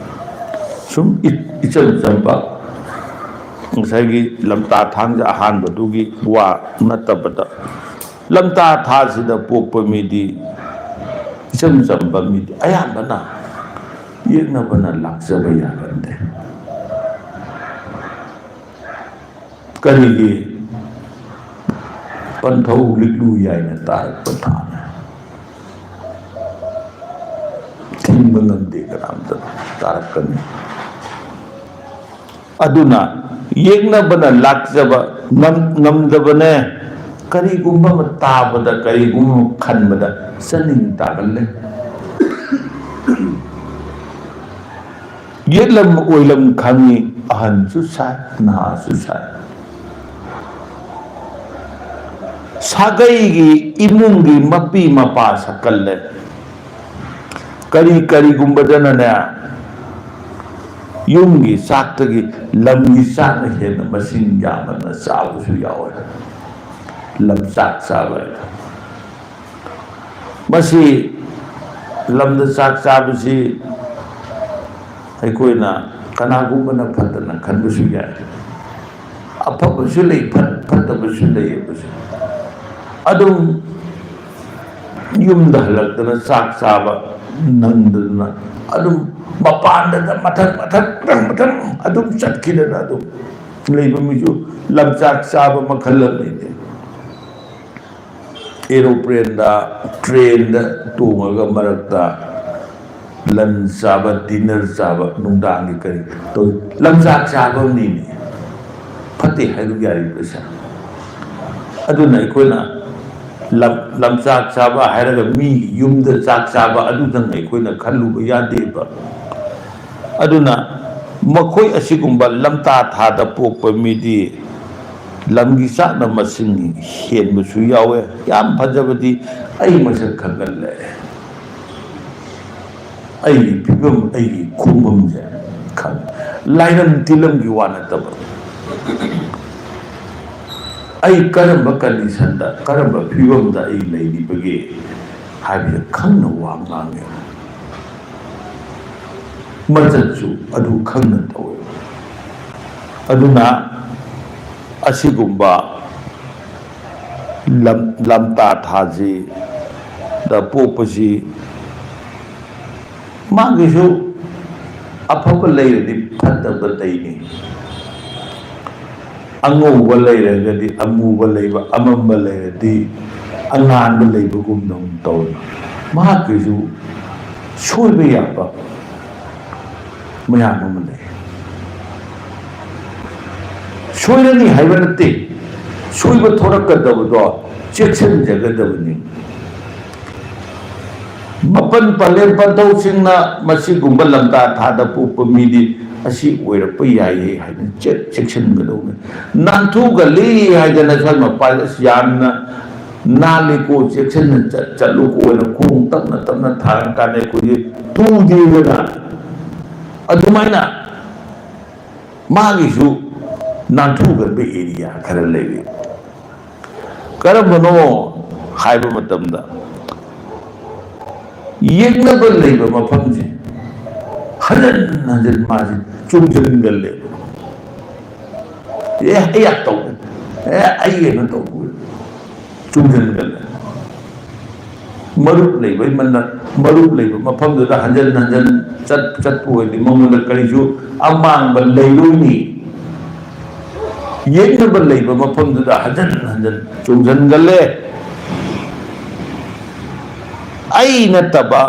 ꯁꯨꯝ ꯏ-, ꯏꯆꯝ ꯆꯝꯕ, ꯉꯁꯥꯏꯒꯤ ꯂꯝꯇꯥ ꯊꯥꯡꯖ ꯑꯍꯥꯟꯕꯗꯨꯒꯤ ꯋꯥ ꯅꯠꯇꯕꯗ, ꯂꯝꯇꯥ ꯊꯥꯁꯤꯗ ꯄꯣꯛꯄ ꯃꯤꯗꯤ, ꯏꯆꯝ ꯆꯝꯕ ꯃꯤꯗꯤ ꯑꯌꯥꯝꯕꯅ ꯌꯦꯛꯅꯕꯅ ꯂꯥꯛꯆꯕ ꯌꯥꯒꯟꯗꯦ꯫ ꯀꯔꯤꯒꯤ? ꯄꯟꯊꯧ ꯂꯤꯛꯂꯨ ꯌꯥꯏꯅ ꯇꯥꯔꯛꯄ ꯊꯥꯅꯤ꯫ ꯊꯤꯡꯕ ꯉꯝꯗꯦ ꯀꯅꯥꯝꯇ, ꯇꯥꯔꯛꯀꯅꯤ꯫ ꯑꯗꯨꯅ ꯌꯦꯛꯅꯕꯅ ꯂꯥꯛꯆꯕ ꯉꯝ-, ꯉꯝꯗꯕꯅꯦ꯫ ꯀꯔꯤꯒꯨꯝꯕ ꯑꯃ ꯇꯥꯕꯗ, ꯀꯔꯤꯒꯨꯝꯕ ꯑꯃ ꯈꯟꯕꯗ ꯆꯥꯅꯤꯡ ꯇꯥꯒꯜꯂꯦ꯫ ꯌꯦꯠꯂꯝ ꯑꯣꯏꯂꯝ ꯈꯪꯉꯤ, ꯑꯍꯟꯁꯨ ꯁꯥꯏ, ꯅꯍꯥꯁꯨ ꯁꯥꯏ꯫ ꯁꯥꯒꯩꯒꯤ ꯏꯃꯨꯡꯒꯤ ꯃꯄꯤ ꯃꯄꯥ ꯁꯛꯀꯜꯂꯦ꯫ ꯀꯔꯤ ꯀꯔꯤꯒꯨꯝꯕꯗꯅꯅꯦ, ꯌꯨꯝꯒꯤ ꯆꯥꯛꯇꯒꯤ ꯂꯝꯒꯤ ꯆꯥꯛꯅ ꯍꯦꯟꯅ ꯃꯁꯤꯡ ꯌꯥꯝꯅ ꯆꯥꯕꯁꯨ ꯌꯥꯎꯋꯦ꯫ ꯂꯝ ꯆꯥꯛ ꯆꯥꯕ ꯍꯥꯏꯗꯣ꯫ ꯃꯁꯤ ꯂꯝꯗ ꯆꯥꯛ ꯆꯥꯕꯁꯤ ꯑꯩꯈꯣꯏꯅ ꯀꯅꯥꯒꯨꯝꯕꯅ ꯐꯠꯇꯅ ꯈꯟꯕꯁꯨ ꯌꯥꯏ꯫ ꯑꯐꯕꯁꯨ ꯂꯩ, ꯐꯠ-, ꯐꯠꯇꯕꯁꯨ ꯂꯩꯌꯦꯕꯁꯦ꯫ ꯑꯗꯨꯝ ꯌꯨꯝꯗ ꯍꯜꯂꯛꯇꯅ ꯆꯥꯛ ꯆꯥꯕ ꯅꯪꯗꯗꯅ ꯑꯗꯨꯝ ꯃꯄꯥꯟꯗ ꯃꯊꯪ, ꯃꯊꯪ, ꯃꯊꯪ, ꯃꯊꯪ ꯑꯗꯨꯝ ꯆꯠꯈꯤꯗꯅ ꯑꯗꯨꯝ ꯂꯩꯕ ꯃꯤꯁꯨ ꯂꯝꯆꯥꯛ ꯆꯥꯕ ꯃꯈꯜ ꯑꯃꯅꯤ꯫ ꯑꯦꯔꯣꯄ꯭ꯂꯦꯟꯗ, ꯇ꯭ꯔꯦꯟꯗ ꯇꯣꯡꯉꯒ ꯃꯔꯛꯇ ꯂꯟꯆ ꯆꯥꯕ, ꯗꯤꯟꯅꯔ ꯆꯥꯕ, ꯅꯨꯡꯗꯥꯡꯒꯤ ꯀꯔꯤ ꯇꯧ-, ꯂꯝꯆꯥꯛ ꯆꯥꯕ ꯑꯃꯅꯤꯅꯦ꯫ ꯐꯠꯇꯦ ꯍꯥꯏꯗꯨ ꯌꯥꯔꯤꯕ꯭ꯔꯥ ꯁꯥꯔ? ꯑꯗꯨꯅ ꯑꯩꯈꯣꯏꯅ ꯂꯝ-, ꯂꯝꯆꯥꯛ ꯆꯥꯕ ꯍꯥꯏꯔꯒ ꯃꯤ ꯌꯨꯝꯗ ꯆꯥꯛ ꯆꯥꯕ ꯑꯗꯨꯗꯪ ꯑꯩꯈꯣꯏꯅ ꯈꯜꯂꯨꯕ ꯌꯥꯗꯦꯕ꯫ ꯑꯗꯨꯅ ꯃꯈꯣꯏ ꯑꯁꯤꯒꯨꯝꯕ ꯂꯝꯇꯥ ꯊꯥꯗ ꯄꯣꯛꯄ ꯃꯤꯗꯤ ꯂꯝꯒꯤ ꯆꯥꯛꯅ ꯃꯁꯤꯡ ꯍꯦꯟꯕꯁꯨ ꯌꯥꯎꯋꯦ꯫ ꯌꯥꯝ ꯐꯖꯕꯗꯤ ꯑꯩ ꯃꯁꯛ ꯈꯪꯍꯜꯂꯦ꯫ ꯑꯩꯒꯤ ꯐꯤꯕꯝ, ꯑꯩꯒꯤ ꯈꯣꯡꯐꯝꯁꯦ ꯈꯪꯉꯦ꯫ ꯂꯥꯏꯔꯝ ꯇꯤꯂꯝꯒꯤ ꯋꯥ ꯅꯠꯇꯕ, ꯑꯩ ꯀꯔꯝꯕ ꯀꯟꯗꯤꯁꯟꯗ, ꯀꯔꯝꯕ ꯐꯤꯕꯝꯗ ꯑꯩ ꯂꯩꯔꯤꯕꯒꯦ ꯍꯥꯏꯕꯁꯦ ꯈꯪꯅ ꯋꯥ ꯉꯥꯡꯉꯦ꯫ ꯃꯆꯠꯁꯨ ꯑꯗꯨ ꯈꯪꯅ ꯇꯧꯋꯦ꯫ ꯑꯗꯨꯅ ꯑꯁꯤꯒꯨꯝꯕ ꯂꯝ-, ꯂꯝꯇꯥ ꯊꯥꯁꯤꯗ ꯄꯣꯛꯄꯁꯤ ꯃꯥꯒꯤꯁꯨ ꯑꯐꯕ ꯂꯩꯔꯗꯤ ꯐꯠꯇꯕ ꯂꯩꯅꯤ꯫ ꯑꯉꯧꯕ ꯂꯩꯔꯒꯗꯤ ꯑꯃꯨꯕ ꯂꯩꯕ, ꯑꯃꯝꯕ ꯂꯩꯔꯗꯤ ꯑꯉꯥꯟꯕ ꯂꯩꯕꯒꯨꯝꯗꯧꯅ ꯇꯧꯋꯤ꯫ ꯃꯍꯥꯛꯀꯤꯁꯨ ꯁꯣꯏꯕ ꯌꯥꯕ ꯃꯌꯥꯝ ꯑꯃ ꯂꯩ꯫ ꯁꯣꯏꯔꯅꯤ ꯍꯥꯏꯕ ꯅꯠꯇꯦ, ꯁꯣꯏꯕ ꯊꯣꯔꯛꯀꯗꯕꯗꯣ ꯆꯦꯛꯁꯤꯟꯖꯒꯗꯕꯅꯤ꯫ ꯃꯄꯟ ꯄꯂꯦꯝ ꯄꯟꯊꯧꯁꯤꯡꯅ ꯃꯁꯤꯒꯨꯝꯕ ꯂꯝꯇꯥ ꯊꯥꯗ ꯄꯣꯛꯄ ꯃꯤꯗꯤ ꯑꯁꯤ ꯑꯣꯏꯔꯛꯄ ꯌꯥꯏꯌꯦ ꯍꯥꯏꯅ ꯆꯦꯛ-, ꯆꯦꯛꯁꯤꯟꯒꯗꯧꯕꯅꯤ꯫ ꯅꯥꯟꯊꯣꯛꯒꯜꯂꯤ ꯍꯥꯏꯗꯅ ꯁ꯭ꯋꯥꯏ ꯃꯄꯥꯗ ꯑꯁ ꯌꯥꯝꯅ ꯅꯥꯜꯂꯤꯀꯣ, ꯆꯦꯛꯁꯤꯟꯅ ꯆꯠ-, ꯆꯠꯂꯨꯀꯣ ꯍꯥꯏꯅ ꯈꯣꯡ ꯇꯞꯅ ꯇꯞꯅ ꯊꯥꯔꯀꯥꯟꯗ ꯑꯩꯈꯣꯏꯒꯤ ꯇꯨꯗꯦꯗꯅ꯫ ꯑꯗꯨꯃꯥꯏꯅ ꯃꯥꯒꯤꯁꯨ ꯅꯥꯟꯊꯣꯛꯒꯟꯕ ꯑꯦꯔꯤꯌꯥ ꯈꯔ ꯂꯩꯔꯤ꯫ ꯀꯔꯝꯕꯅꯣ ꯍꯥꯏꯕ ꯃꯇꯝꯗ, ꯌꯦꯛꯅꯕ ꯂꯩꯕ ꯃꯐꯝꯁꯦ ꯍꯟꯖꯟ ꯍꯟꯖꯟ ꯃꯥꯁꯦ ꯆꯨꯝꯁꯤꯟꯒꯜꯂꯦꯕ꯫ ꯑꯦ, ꯑꯩ ꯌꯥꯝ ꯇꯧꯕ, ꯑꯦ, ꯑꯩ ꯀꯩꯅꯣ ꯇꯧꯕ, ꯆꯨꯝꯁꯤꯟꯒꯜꯂꯦ꯫ ꯃꯔꯨꯞ ꯂꯩꯕꯩ ꯃꯅ-, ꯃꯔꯨꯞ ꯂꯩꯕ ꯃꯐꯝꯗꯨꯗ ꯍꯟꯖꯟ ꯍꯟꯖꯟ ꯆꯠ-, ꯆꯠꯄ ꯑꯣꯏꯔꯗꯤ ꯃꯉꯣꯟꯗ ꯀꯔꯤꯁꯨ ꯑꯃꯥꯡꯕ ꯂꯩꯔꯣꯏꯅꯤ꯫ ꯌꯦꯛꯅꯕ ꯂꯩꯕ ꯃꯐꯝꯗꯨꯗ ꯍꯟꯖꯟ ꯍꯟꯖꯟ ꯆꯣꯡꯁꯤꯟꯒꯜꯂꯦ꯫ ꯑꯩ ꯅꯠꯇꯕ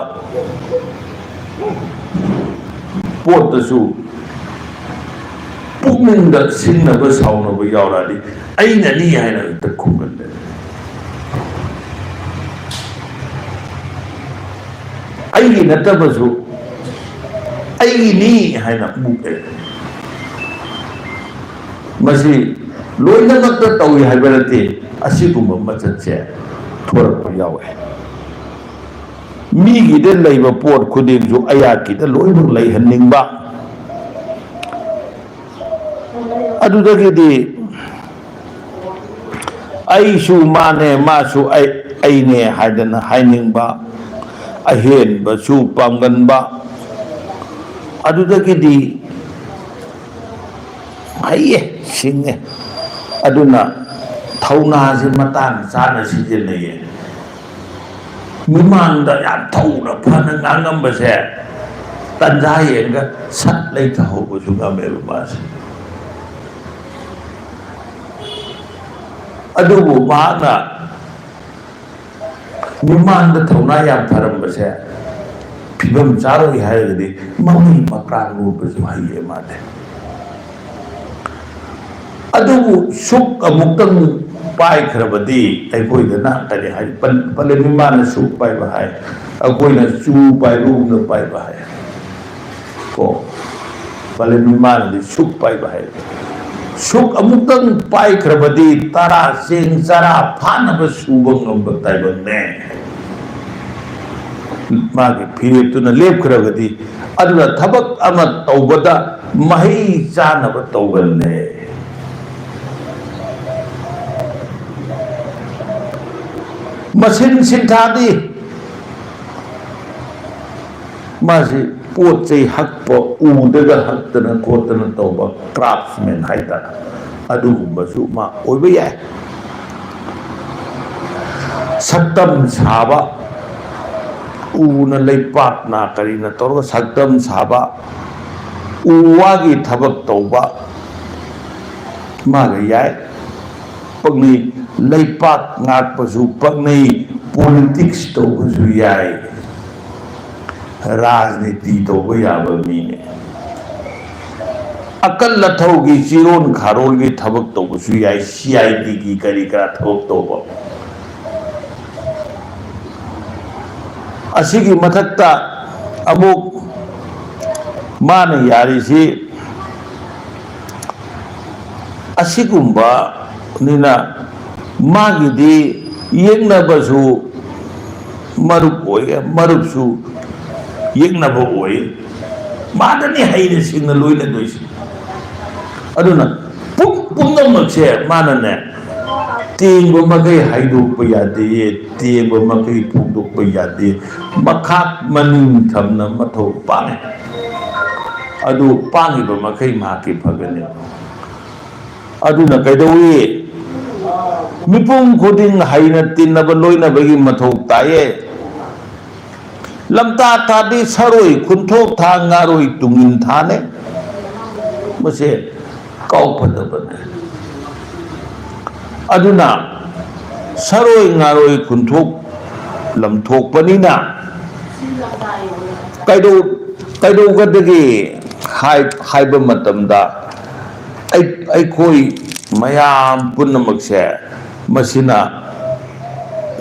ꯄꯣꯠꯇꯁꯨ ꯄꯨꯛꯅꯤꯡꯗ ꯁꯤꯡꯅꯕ ꯁꯥꯎꯅꯕ ꯌꯥꯎꯔꯛꯑꯗꯤ, "ꯑꯩꯅꯅꯤ" ꯍꯥꯏꯅ ꯍꯦꯛꯇ ꯈꯨꯝꯒꯜꯂꯦ꯫ ꯑꯩꯒꯤ ꯅꯠꯇꯕꯁꯨ "ꯑꯩꯒꯤꯅꯤ" ꯍꯥꯏꯅ ꯃꯨꯛꯑꯦ꯫ ꯃꯁꯤ ꯂꯣꯏꯅꯃꯛꯇ ꯇꯧꯏ ꯍꯥꯏꯕ ꯅꯠꯇꯦ, ꯑꯁꯤꯒꯨꯝꯕ ꯃꯆꯠꯁꯦ ꯊꯣꯔꯛꯄ ꯌꯥꯎꯋꯦ꯫ ꯃꯤꯒꯤꯗ ꯂꯩꯕ ꯄꯣꯠ ꯈꯨꯗꯤꯡꯁꯨ ꯑꯩꯍꯥꯛꯀꯤꯗ ꯂꯣꯏꯅꯃꯛ ꯂꯩꯍꯟꯅꯤꯡꯕ, ꯑꯗꯨꯗꯒꯤꯗꯤ "ꯑꯩꯁꯨ ꯃꯥꯅꯦ, ꯃꯥꯁꯨ ꯑꯩ, ꯑꯩꯅꯦ" ꯍꯥꯏꯗꯅ ꯍꯥꯏꯅꯤꯡꯕ, ꯑꯍꯦꯟꯕꯁꯨ ꯄꯥꯝꯒꯟꯕ, ꯑꯗꯨꯗꯒꯤꯗꯤ ꯍꯩꯌꯦ, ꯁꯤꯡꯉꯦ, ꯑꯗꯨꯅ ꯊꯧꯅꯥꯁꯦ ꯃꯇꯥꯡ ꯆꯥꯅ ꯁꯤꯖꯤꯟꯅꯩꯌꯦ꯫ ꯃꯤꯃꯥꯡꯗ ꯌꯥꯝ ꯊꯧꯅ ꯐꯅ ꯉꯥꯡꯉꯝꯕꯁꯦ ꯇꯟꯖꯥ ꯌꯦꯡꯉꯒ ꯁꯠ ꯂꯩꯊꯍꯧꯕꯁꯨ ꯉꯝꯃꯦꯕ ꯃꯥꯁꯦ꯫ ꯑꯗꯨꯕꯨ ꯃꯍꯥꯛꯅ ꯃꯤꯃꯥꯡꯗ ꯊꯧꯅꯥ ꯌꯥꯝ ꯐꯔꯝꯕꯁꯦ ꯐꯤꯕꯝ ꯆꯥꯔꯣꯏ ꯍꯥꯏꯔꯒꯗꯤ ꯃꯃꯩ ꯃꯀ꯭ꯔꯥꯡ ꯂꯣꯟꯕꯁꯨ ꯍꯩꯌꯦ ꯃꯥꯗꯤ꯫ ꯑꯗꯨꯕꯨ ꯁꯨꯛ ꯑꯃꯨꯛꯇꯪ ꯄꯥꯏꯈ꯭ꯔꯕꯗꯤ ꯑꯩꯈꯣꯏꯗꯅ ꯀꯔꯤ ꯍꯥꯏ, ꯄꯟ-, ꯄꯂꯦꯝ ꯏꯃꯥꯅ ꯁꯨꯛ ꯄꯥꯏꯕ ꯍꯥꯏ, ꯑꯩꯈꯣꯏꯅ ꯆꯨ ꯄꯥꯏꯕꯒꯨꯝꯅ ꯄꯥꯏꯕ ꯍꯥꯏ꯫ ꯀꯣ, ꯄꯂꯦꯝ ꯏꯃꯥꯅꯗꯤ ꯁꯨꯛ ꯄꯥꯏꯕ ꯍꯥꯏ꯫ ꯁꯨꯛ ꯑꯃꯨꯛꯇꯪ ꯄꯥꯏꯈ꯭ꯔꯕꯗꯤ ꯇꯔꯥ ꯆꯦꯡ ꯆꯔꯥ ꯐꯥꯅꯕ ꯁꯨꯕ ꯉꯝꯕ ꯇꯥꯏꯕꯪꯅꯦ꯫ ꯃꯥꯒꯤ ꯐꯤꯔꯦꯞꯇꯨꯅ ꯂꯦꯞꯈ꯭ꯔꯕꯗꯤ, ꯑꯗꯨꯅ ꯊꯕꯛ ꯑꯃ ꯇꯧꯕꯗ ꯃꯍꯩ ꯆꯥꯅꯕ ꯇꯧꯒꯜꯂꯦ꯫ ꯃꯁꯤꯟ ꯁꯤꯟꯊꯥꯗꯤ ꯃꯥꯁꯤ ꯄꯣꯠ ꯆꯩ ꯍꯛꯄ, ꯎꯗꯒ ꯍꯛꯇꯅ ꯈꯣꯠꯇꯅ ꯇꯧꯕ craftsman ꯍꯥꯏꯇꯥꯔꯦ, ꯑꯗꯨꯒꯨꯝꯕꯁꯨ ꯃꯥ ꯑꯣꯏꯕ ꯌꯥꯏ꯫ ꯁꯛꯇꯝ ꯁꯥꯕ, ꯎꯅ ꯂꯩꯄꯥꯛꯅ ꯀꯔꯤꯅ ꯇꯧꯔꯒ ꯁꯛꯇꯝ ꯁꯥꯕ, ꯎ ꯋꯥꯒꯤ ꯊꯕꯛ ꯇꯧꯕ ꯃꯥꯒ ꯌꯥꯏ꯫ ꯄꯛꯅꯩ꯫ ꯂꯩꯄꯥꯛ ꯉꯥꯛꯄꯁꯨ ꯄꯛꯅꯩ, ꯄꯣꯂꯤꯇꯤꯛꯁ ꯇꯧꯕꯁꯨ ꯌꯥꯏ, ꯔꯥꯖꯅꯤꯇꯤ ꯇꯧꯕ ꯌꯥꯕ ꯃꯤꯅꯦ꯫ ꯑꯀꯜ ꯑꯊꯧꯒꯤ ꯆꯤꯔꯣꯟ ꯈꯥꯔꯣꯟꯒꯤ ꯊꯕꯛ ꯇꯧꯕꯁꯨ ꯌꯥꯏ, ꯁꯤ ꯑꯥꯏ ꯗꯤꯒꯤ ꯀꯔꯤ ꯀꯔꯥ ꯊꯕꯛ ꯇꯧꯕ꯫ ꯑꯁꯤꯒꯤ ꯃꯊꯛꯇ ꯑꯃꯨꯛ ꯃꯥꯅ ꯌꯥꯔꯤꯁꯤ ꯑꯁꯤꯒꯨꯝꯕꯅꯤꯅ, ꯃꯥꯒꯤꯗꯤ ꯌꯦꯛꯅꯕꯁꯨ ꯃꯔꯨꯞ ꯑꯣꯏ, ꯃꯔꯨꯞꯁꯨ ꯌꯦꯛꯅꯕ ꯑꯣꯏ꯫ ꯃꯥꯗꯅꯤ ꯍꯩꯅ ꯁꯤꯡꯅ ꯂꯣꯏꯅꯗꯣꯏꯁꯦ꯫ ꯑꯗꯨꯅ ꯄꯨꯝ-, ꯄꯨꯝꯅꯃꯛꯁꯦ ꯃꯥꯅꯅꯦ, ꯇꯦꯡꯕ ꯃꯈꯩ ꯍꯥꯏꯗꯣꯛꯄ ꯌꯥꯗꯦ, ꯇꯦꯡꯕ ꯃꯈꯩ ꯐꯣꯡꯗꯣꯛꯄ ꯌꯥꯗꯦ꯫ ꯃꯈꯥ ꯃꯅꯤꯡ ꯊꯝꯅ ꯃꯊꯧ ꯄꯥꯡꯉꯤ꯫ ꯑꯗꯨ ꯄꯥꯡꯉꯤꯕ ꯃꯈꯩ ꯃꯍꯥꯛꯀꯤ ꯐꯒꯅꯤ꯫ ꯑꯗꯨꯅ ꯀꯩꯗꯧꯏ? ꯃꯤꯄꯨꯝ ꯈꯨꯗꯤꯡ ꯍꯩꯅ ꯇꯤꯟꯅꯕ ꯂꯣꯏꯅꯕꯒꯤ ꯃꯊꯧ ꯇꯥꯏꯌꯦ꯫ ꯂꯝꯇꯥ ꯊꯥꯗꯤ ꯁꯔꯣꯏ ꯈꯨꯟꯊꯣꯛ ꯊꯥ, ꯉꯥꯔꯣꯏ ꯇꯨꯡꯏꯟ ꯊꯥꯅꯦ꯫ ꯃꯁꯦ ꯀꯥꯎꯐꯗꯕꯅꯦ꯫ ꯑꯗꯨꯅ ꯁꯔꯣꯏ ꯉꯥꯔꯣꯏ ꯈꯨꯟꯊꯣꯛ ꯂꯝꯊꯣꯛꯄꯅꯤꯅ ꯀꯩꯗꯧ-, ꯀꯩꯗꯧꯒꯗꯒꯦ ꯍꯥꯏ-, ꯍꯥꯏꯕ ꯃꯇꯝꯗ ꯑꯩ-, ꯑꯩꯈꯣꯏ ꯃꯌꯥꯝ ꯄꯨꯝꯅꯃꯛꯁꯦ ꯃꯁꯤꯅ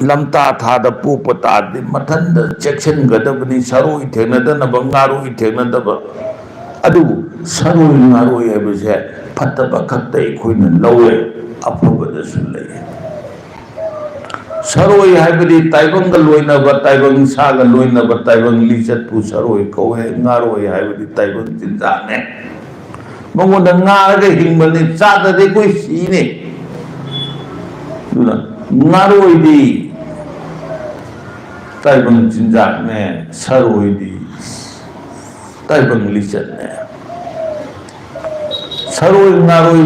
ꯂꯝꯇꯥ ꯊꯥꯗ ꯄꯣꯛꯄ ꯇꯥꯔꯗꯤ ꯃꯊꯟꯇ ꯆꯦꯛꯁꯤꯟꯒꯗꯕꯅꯤ, ꯁꯔꯣꯏ ꯊꯦꯡꯅꯗꯅꯕ, ꯉꯥꯔꯣꯏ ꯊꯦꯡꯅꯗꯕ꯫ ꯑꯗꯨꯕꯨ ꯁꯔꯣꯏ ꯉꯥꯔꯣꯏ ꯍꯥꯏꯕꯁꯦ ꯐꯠꯇꯕ ꯈꯛꯇ ꯑꯩꯈꯣꯏꯅ ꯂꯧꯋꯦ, ꯑꯐꯕꯗꯁꯨ ꯂꯩ꯫ ꯁꯔꯣꯏ ꯍꯥꯏꯕꯗꯤ ꯇꯥꯏꯕꯪꯒ ꯂꯣꯏꯅꯕ, ꯇꯥꯏꯕꯪ ꯁꯥꯒ ꯂꯣꯏꯅꯕ, ꯇꯥꯏꯕꯪ ꯂꯤꯆꯠꯄꯨ ꯁꯔꯣꯏ ꯀꯧꯋꯦ, ꯉꯥꯔꯣꯏ ꯍꯥꯏꯕꯗꯤ ꯇꯥꯏꯕꯪ ꯆꯤꯟꯖꯥꯛꯅꯦ꯫ ꯃꯉꯣꯟꯗ ꯉꯥꯔꯒ ꯍꯤꯡꯕꯅꯤ, ꯆꯥꯗ꯭ꯔꯗꯤ ꯑꯩꯈꯣꯏ ꯁꯤꯅꯤ꯫ ꯑꯗꯨꯅ ꯉꯥꯔꯣꯏꯗꯤ ꯇꯥꯏꯕꯪ ꯆꯤꯟꯖꯥꯛꯅꯦ, ꯁꯔꯣꯏꯗꯤ ꯇꯥꯏꯕꯪ ꯂꯤꯆꯠꯅꯦ꯫ ꯁꯔꯣꯏ ꯉꯥꯔꯣꯏ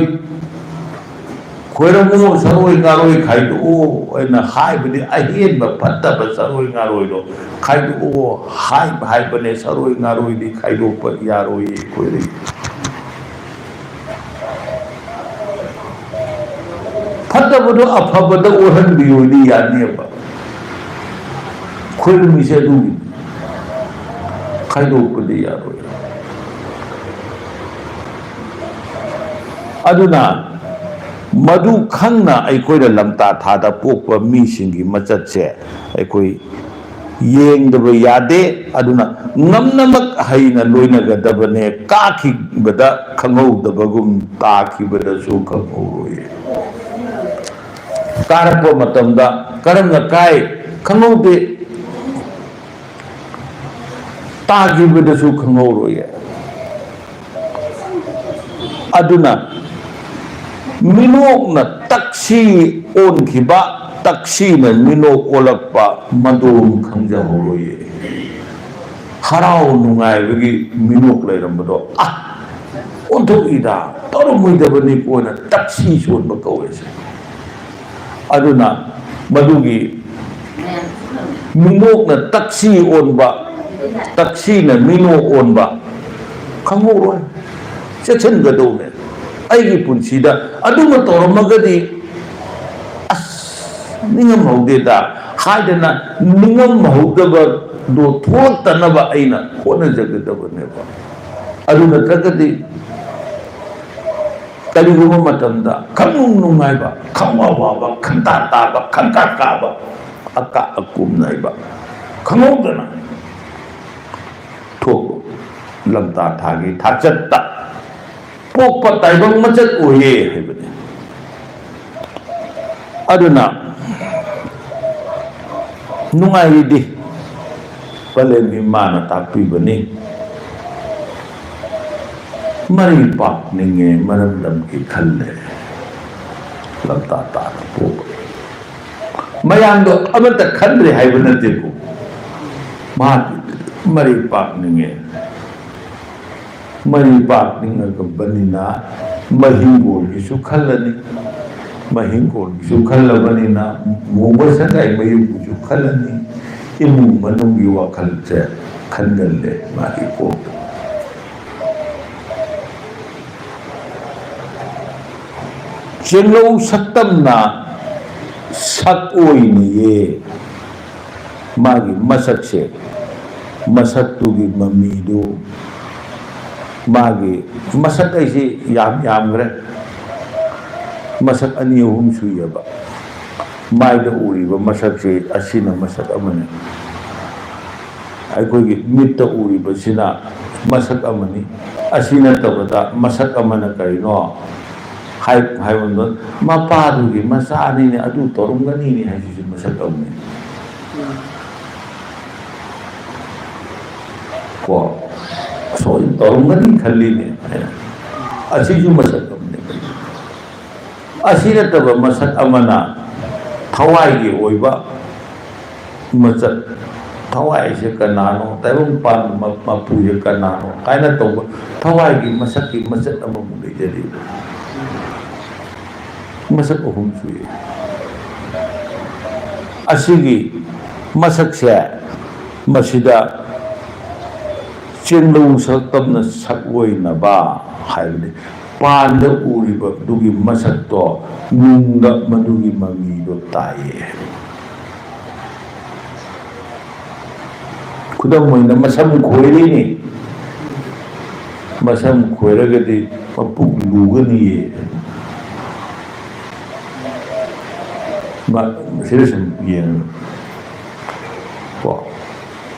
ꯈꯣꯏꯔꯝꯃꯨ, ꯁꯔꯣꯏ ꯉꯥꯔꯣꯏ ꯈꯥꯏꯗꯣꯛꯎ ꯍꯥꯏꯅ ꯍꯥꯏꯕꯗꯤ ꯑꯍꯦꯟꯕ ꯐꯠꯇꯕ ꯁꯔꯣꯏ ꯉꯥꯔꯣꯏꯗꯣ ꯈꯥꯏꯗꯣꯛꯎ ꯍꯥꯏꯕ ꯍꯥꯏꯕꯅꯦ꯫ ꯁꯔꯣꯏ ꯉꯥꯔꯣꯏꯗꯤ ꯈꯥꯏꯗꯣꯛꯄ ꯌꯥꯔꯣꯏꯌꯦ ꯑꯩꯈꯣꯏꯗꯤ꯫ ꯐꯠꯇꯕꯗꯣ ꯑꯐꯕꯗ ꯑꯣꯏꯍꯟꯕꯤꯌꯣꯗꯤ ꯌꯥꯅꯦꯕ꯫ ꯈꯣꯏꯔꯝꯃꯤꯁꯦ ꯑꯗꯨꯒꯤ ꯈꯥꯏꯗꯣꯛꯄꯗꯤ ꯌꯥꯔꯣꯏ꯫ ꯑꯗꯨꯅ ꯃꯗꯨ ꯈꯪꯅ ꯑꯩꯈꯣꯏꯅ ꯂꯝꯇꯥ ꯊꯥꯗ ꯄꯣꯛꯄ ꯃꯤꯁꯤꯡꯒꯤ ꯃꯆꯠꯁꯦ ꯑꯩꯈꯣꯏ ꯌꯦꯡꯗꯕ ꯌꯥꯗꯦ꯫ ꯑꯗꯨꯅ ꯉꯝꯅꯃꯛ ꯍꯩꯅ ꯂꯣꯏꯅꯒꯗꯕꯅꯦ꯫ ꯀꯥꯈꯤꯕꯗ ꯈꯪꯍꯧꯗꯕꯒꯨꯝ ꯇꯥꯈꯤꯕꯗꯁꯨ ꯈꯪꯍꯧꯔꯣꯏ꯫ ꯀꯥꯔꯛꯄ ꯃꯇꯝꯗ ꯀꯔꯝꯅ ꯀꯥꯏ ꯈꯪꯍꯧꯗꯦ, ꯇꯥꯈꯤꯕꯗꯁꯨ ꯈꯪꯍꯧꯔꯣꯏ꯫ ꯑꯗꯨꯅ ꯃꯤꯅꯣꯛꯅ ꯇꯛꯁꯤ ꯑꯣꯟꯈꯤꯕ, ꯇꯛꯁꯤꯅ ꯃꯤꯅꯣꯛ ꯑꯣꯜꯂꯛꯄ ꯃꯗꯣꯝ ꯈꯪꯖꯍꯧꯔꯣꯏꯌꯦ꯫ ꯍꯔꯥꯎ ꯅꯨꯡꯉꯥꯏꯕꯒꯤ ꯃꯤꯅꯣꯛ ꯂꯩꯔꯝꯕꯗꯣ, ꯑ, ꯑꯣꯟꯊꯣꯛꯏꯗ, ꯇꯧꯔꯝꯃꯣꯏꯗꯕꯅꯤ ꯀꯣꯟꯅ ꯇꯛꯁꯤ ꯁꯣꯟꯕ ꯀꯧꯋꯦꯁꯦ꯫ ꯑꯗꯨꯅ ꯃꯗꯨꯒꯤ ꯃꯤꯅꯣꯛꯅ ꯇꯛꯁꯤ ꯑꯣꯟꯕ, ꯇꯛꯁꯤꯅ ꯃꯤꯅꯣꯛ ꯑꯣꯟꯕ ꯈꯪꯍꯧꯔꯣꯏ꯫ ꯆꯦꯛꯁꯤꯟꯒꯗꯧꯅꯦ꯫ ꯑꯩꯒꯤ ꯄꯨꯟꯁꯤꯗ ꯑꯗꯨꯃ ꯇꯧꯔꯝꯃꯒꯗꯤ ꯑꯁ ꯅꯤꯡꯉꯝꯍꯧꯗꯦꯗ ꯍꯥꯏꯗꯅ ꯅꯤꯡꯉꯝꯍꯧꯗꯕꯗꯣ ꯊꯣꯛꯂꯛꯇꯅꯕ ꯑꯩꯅ ꯍꯣꯠꯅꯖꯒꯗꯕꯅꯦꯕ꯫ ꯑꯗꯨ ꯅꯠꯇ꯭ꯔꯒꯗꯤ ꯀꯔꯤꯒꯨꯝꯕ ꯃꯇꯝꯗ ꯈꯪꯅꯨꯡ ꯅꯨꯡꯉꯥꯏꯕ, ꯈꯪꯋꯥ ꯋꯥꯕ, ꯈꯪꯇꯥ ꯇꯥꯕ, ꯈꯪꯀꯥ ꯀꯥꯕ, ꯑꯀꯥ ꯑꯀꯨꯝ ꯅꯥꯏꯕ ꯈꯪꯍꯧꯗꯅ ꯊꯣꯛꯄ ꯂꯝꯇꯥ ꯊꯥꯒꯤ ꯊꯥꯆꯠꯇ ꯄꯣꯛꯄ ꯇꯥꯏꯕꯪ ꯃꯆꯠ ꯑꯣꯏꯌꯦ ꯍꯥꯏꯕꯅꯤ꯫ ꯑꯗꯨꯅ ꯅꯨꯡꯉꯥꯏꯔꯤꯗꯤ ꯄꯂꯦꯝ ꯏꯃꯥꯅ ꯇꯥꯛꯄꯤꯕꯅꯤ꯫ ꯃꯔꯤ ꯄꯥꯛꯅꯤꯡꯉꯦ ꯃꯔꯝꯗꯝꯒꯤ ꯈꯜꯂꯦ ꯂꯝꯇꯥ ꯇꯥꯅ ꯄꯣꯛꯄ꯫ ꯃꯌꯥꯝꯗꯣ ꯑꯃꯠꯇ ꯈꯟꯗ꯭ꯔꯦ ꯍꯥꯏꯕ ꯅꯠꯇꯦꯀꯣ꯫ ꯃꯍꯥꯛ ꯃꯔꯤ ꯄꯥꯛꯅꯤꯡꯉꯦ꯫ ꯃꯔꯤ ꯄꯥꯛꯅꯤꯡꯉꯕꯅꯤꯅ ꯃꯍꯤꯡꯒꯣꯜꯒꯤꯁꯨ ꯈꯜꯂꯅꯤ꯫ ꯃꯍꯤꯡꯒꯣꯜꯒꯤꯁꯨ ꯈꯜꯂꯕꯅꯤꯅ ꯃꯣꯡꯕ ꯁꯪꯒꯥꯏ ꯃꯌꯨꯝꯒꯤꯁꯨ ꯈꯜꯂꯅꯤ꯫ ꯏꯃꯨꯡ ꯃꯅꯨꯡꯒꯤ ꯋꯥꯈꯜꯁꯦ ꯈꯟꯒꯜꯂꯦ ꯃꯥꯒꯤ ꯀꯣꯛꯇ꯫ ꯆꯦꯡꯂꯧ ꯁꯛꯇꯝꯅ ꯁꯛ ꯑꯣꯏꯅꯤꯌꯦ꯫ ꯃꯥꯒꯤ ꯃꯁꯛꯁꯦ, ꯃꯁꯛꯇꯨꯒꯤ ꯃꯃꯤꯗꯨ, ꯃꯥꯒꯤ ꯃꯁꯛ ꯑꯩꯁꯤ ꯌꯥꯝ ꯌꯥꯝꯈ꯭ꯔꯦ꯫ ꯃꯁꯛ ꯑꯅꯤ ꯑꯍꯨꯝ ꯁꯨꯏꯌꯦꯕ꯫ ꯃꯥꯏꯗ ꯎꯔꯤꯕ ꯃꯁꯛꯁꯦ, ꯑꯁꯤꯅ ꯃꯁꯛ ꯑꯃꯅꯤ꯫ ꯑꯩꯈꯣꯏꯒꯤ ꯃꯤꯠꯇ ꯎꯔꯤꯕꯁꯤꯅ ꯃꯁꯛ ꯑꯃꯅꯤ꯫ ꯑꯁꯤ ꯅꯠꯇꯕꯗ ꯃꯁꯛ ꯑꯃꯅ ꯀꯔꯤꯅꯣ ꯍꯥꯏ-, ꯍꯥꯏꯕꯗ, ꯃꯄꯥꯗꯨꯒꯤ ꯃꯆꯥꯅꯤꯅꯦ, ꯑꯗꯨ ꯇꯧꯔꯝꯒꯅꯤꯅꯦ ꯍꯥꯏꯁꯤꯁꯨ ꯃꯁꯛ ꯑꯃꯅꯤ꯫ ꯀꯣ, ꯁꯣꯏ ꯇꯧꯔꯝꯒꯅꯤ ꯈꯜꯂꯤꯅꯦ꯫ ꯑꯁꯤꯁꯨ ꯃꯁꯛ ꯑꯃꯅꯤ꯫ ꯑꯁꯤ ꯅꯠꯇꯕ ꯃꯁꯛ ꯑꯃꯅ ꯊꯋꯥꯏꯒꯤ ꯑꯣꯏꯕ ꯃꯆꯠ, ꯊꯋꯥꯏꯁꯦ ꯀꯅꯥꯅꯣ, ꯇꯥꯏꯕꯪꯄꯥꯟ ꯃ-, ꯃꯄꯨꯁꯦ ꯀꯅꯥꯅꯣ ꯍꯥꯏꯅ ꯇꯧꯕ ꯊꯋꯥꯏꯒꯤ ꯃꯁꯛꯀꯤ ꯃꯆꯠ ꯑꯃꯃꯨꯛ ꯂꯩꯖꯔꯤ꯫ ꯃꯁꯛ ꯑꯍꯨꯝ ꯁꯨꯏ꯫ ꯑꯁꯤꯒꯤ ꯃꯁꯛꯁꯦ, ꯃꯁꯤꯗ ꯆꯦꯡꯂꯧ ꯁꯛꯇꯝꯅ ꯁꯛꯑꯣꯏꯅꯕ ꯍꯥꯏꯕꯅꯤ꯫ ꯄꯥꯟꯗ ꯎꯔꯤꯕꯗꯨꯒꯤ ꯃꯁꯛꯇꯣ ꯅꯨꯡꯗ ꯃꯗꯨꯒꯤ ꯃꯃꯤꯗꯣ ꯇꯥꯏꯌꯦ꯫ ꯈꯨꯗꯝ ꯑꯣꯏꯅ, ꯃꯁꯝ ꯈꯣꯏꯔꯤꯅꯤ꯫ ꯃꯁꯝ ꯈꯣꯏꯔꯒꯗꯤ ꯃꯄꯨꯛ ꯂꯨꯒꯅꯤꯌꯦ꯫ ꯃ-, ꯁꯤꯗ ꯁꯨꯝ ꯌꯦꯡꯉꯨ꯫ ꯀꯣ?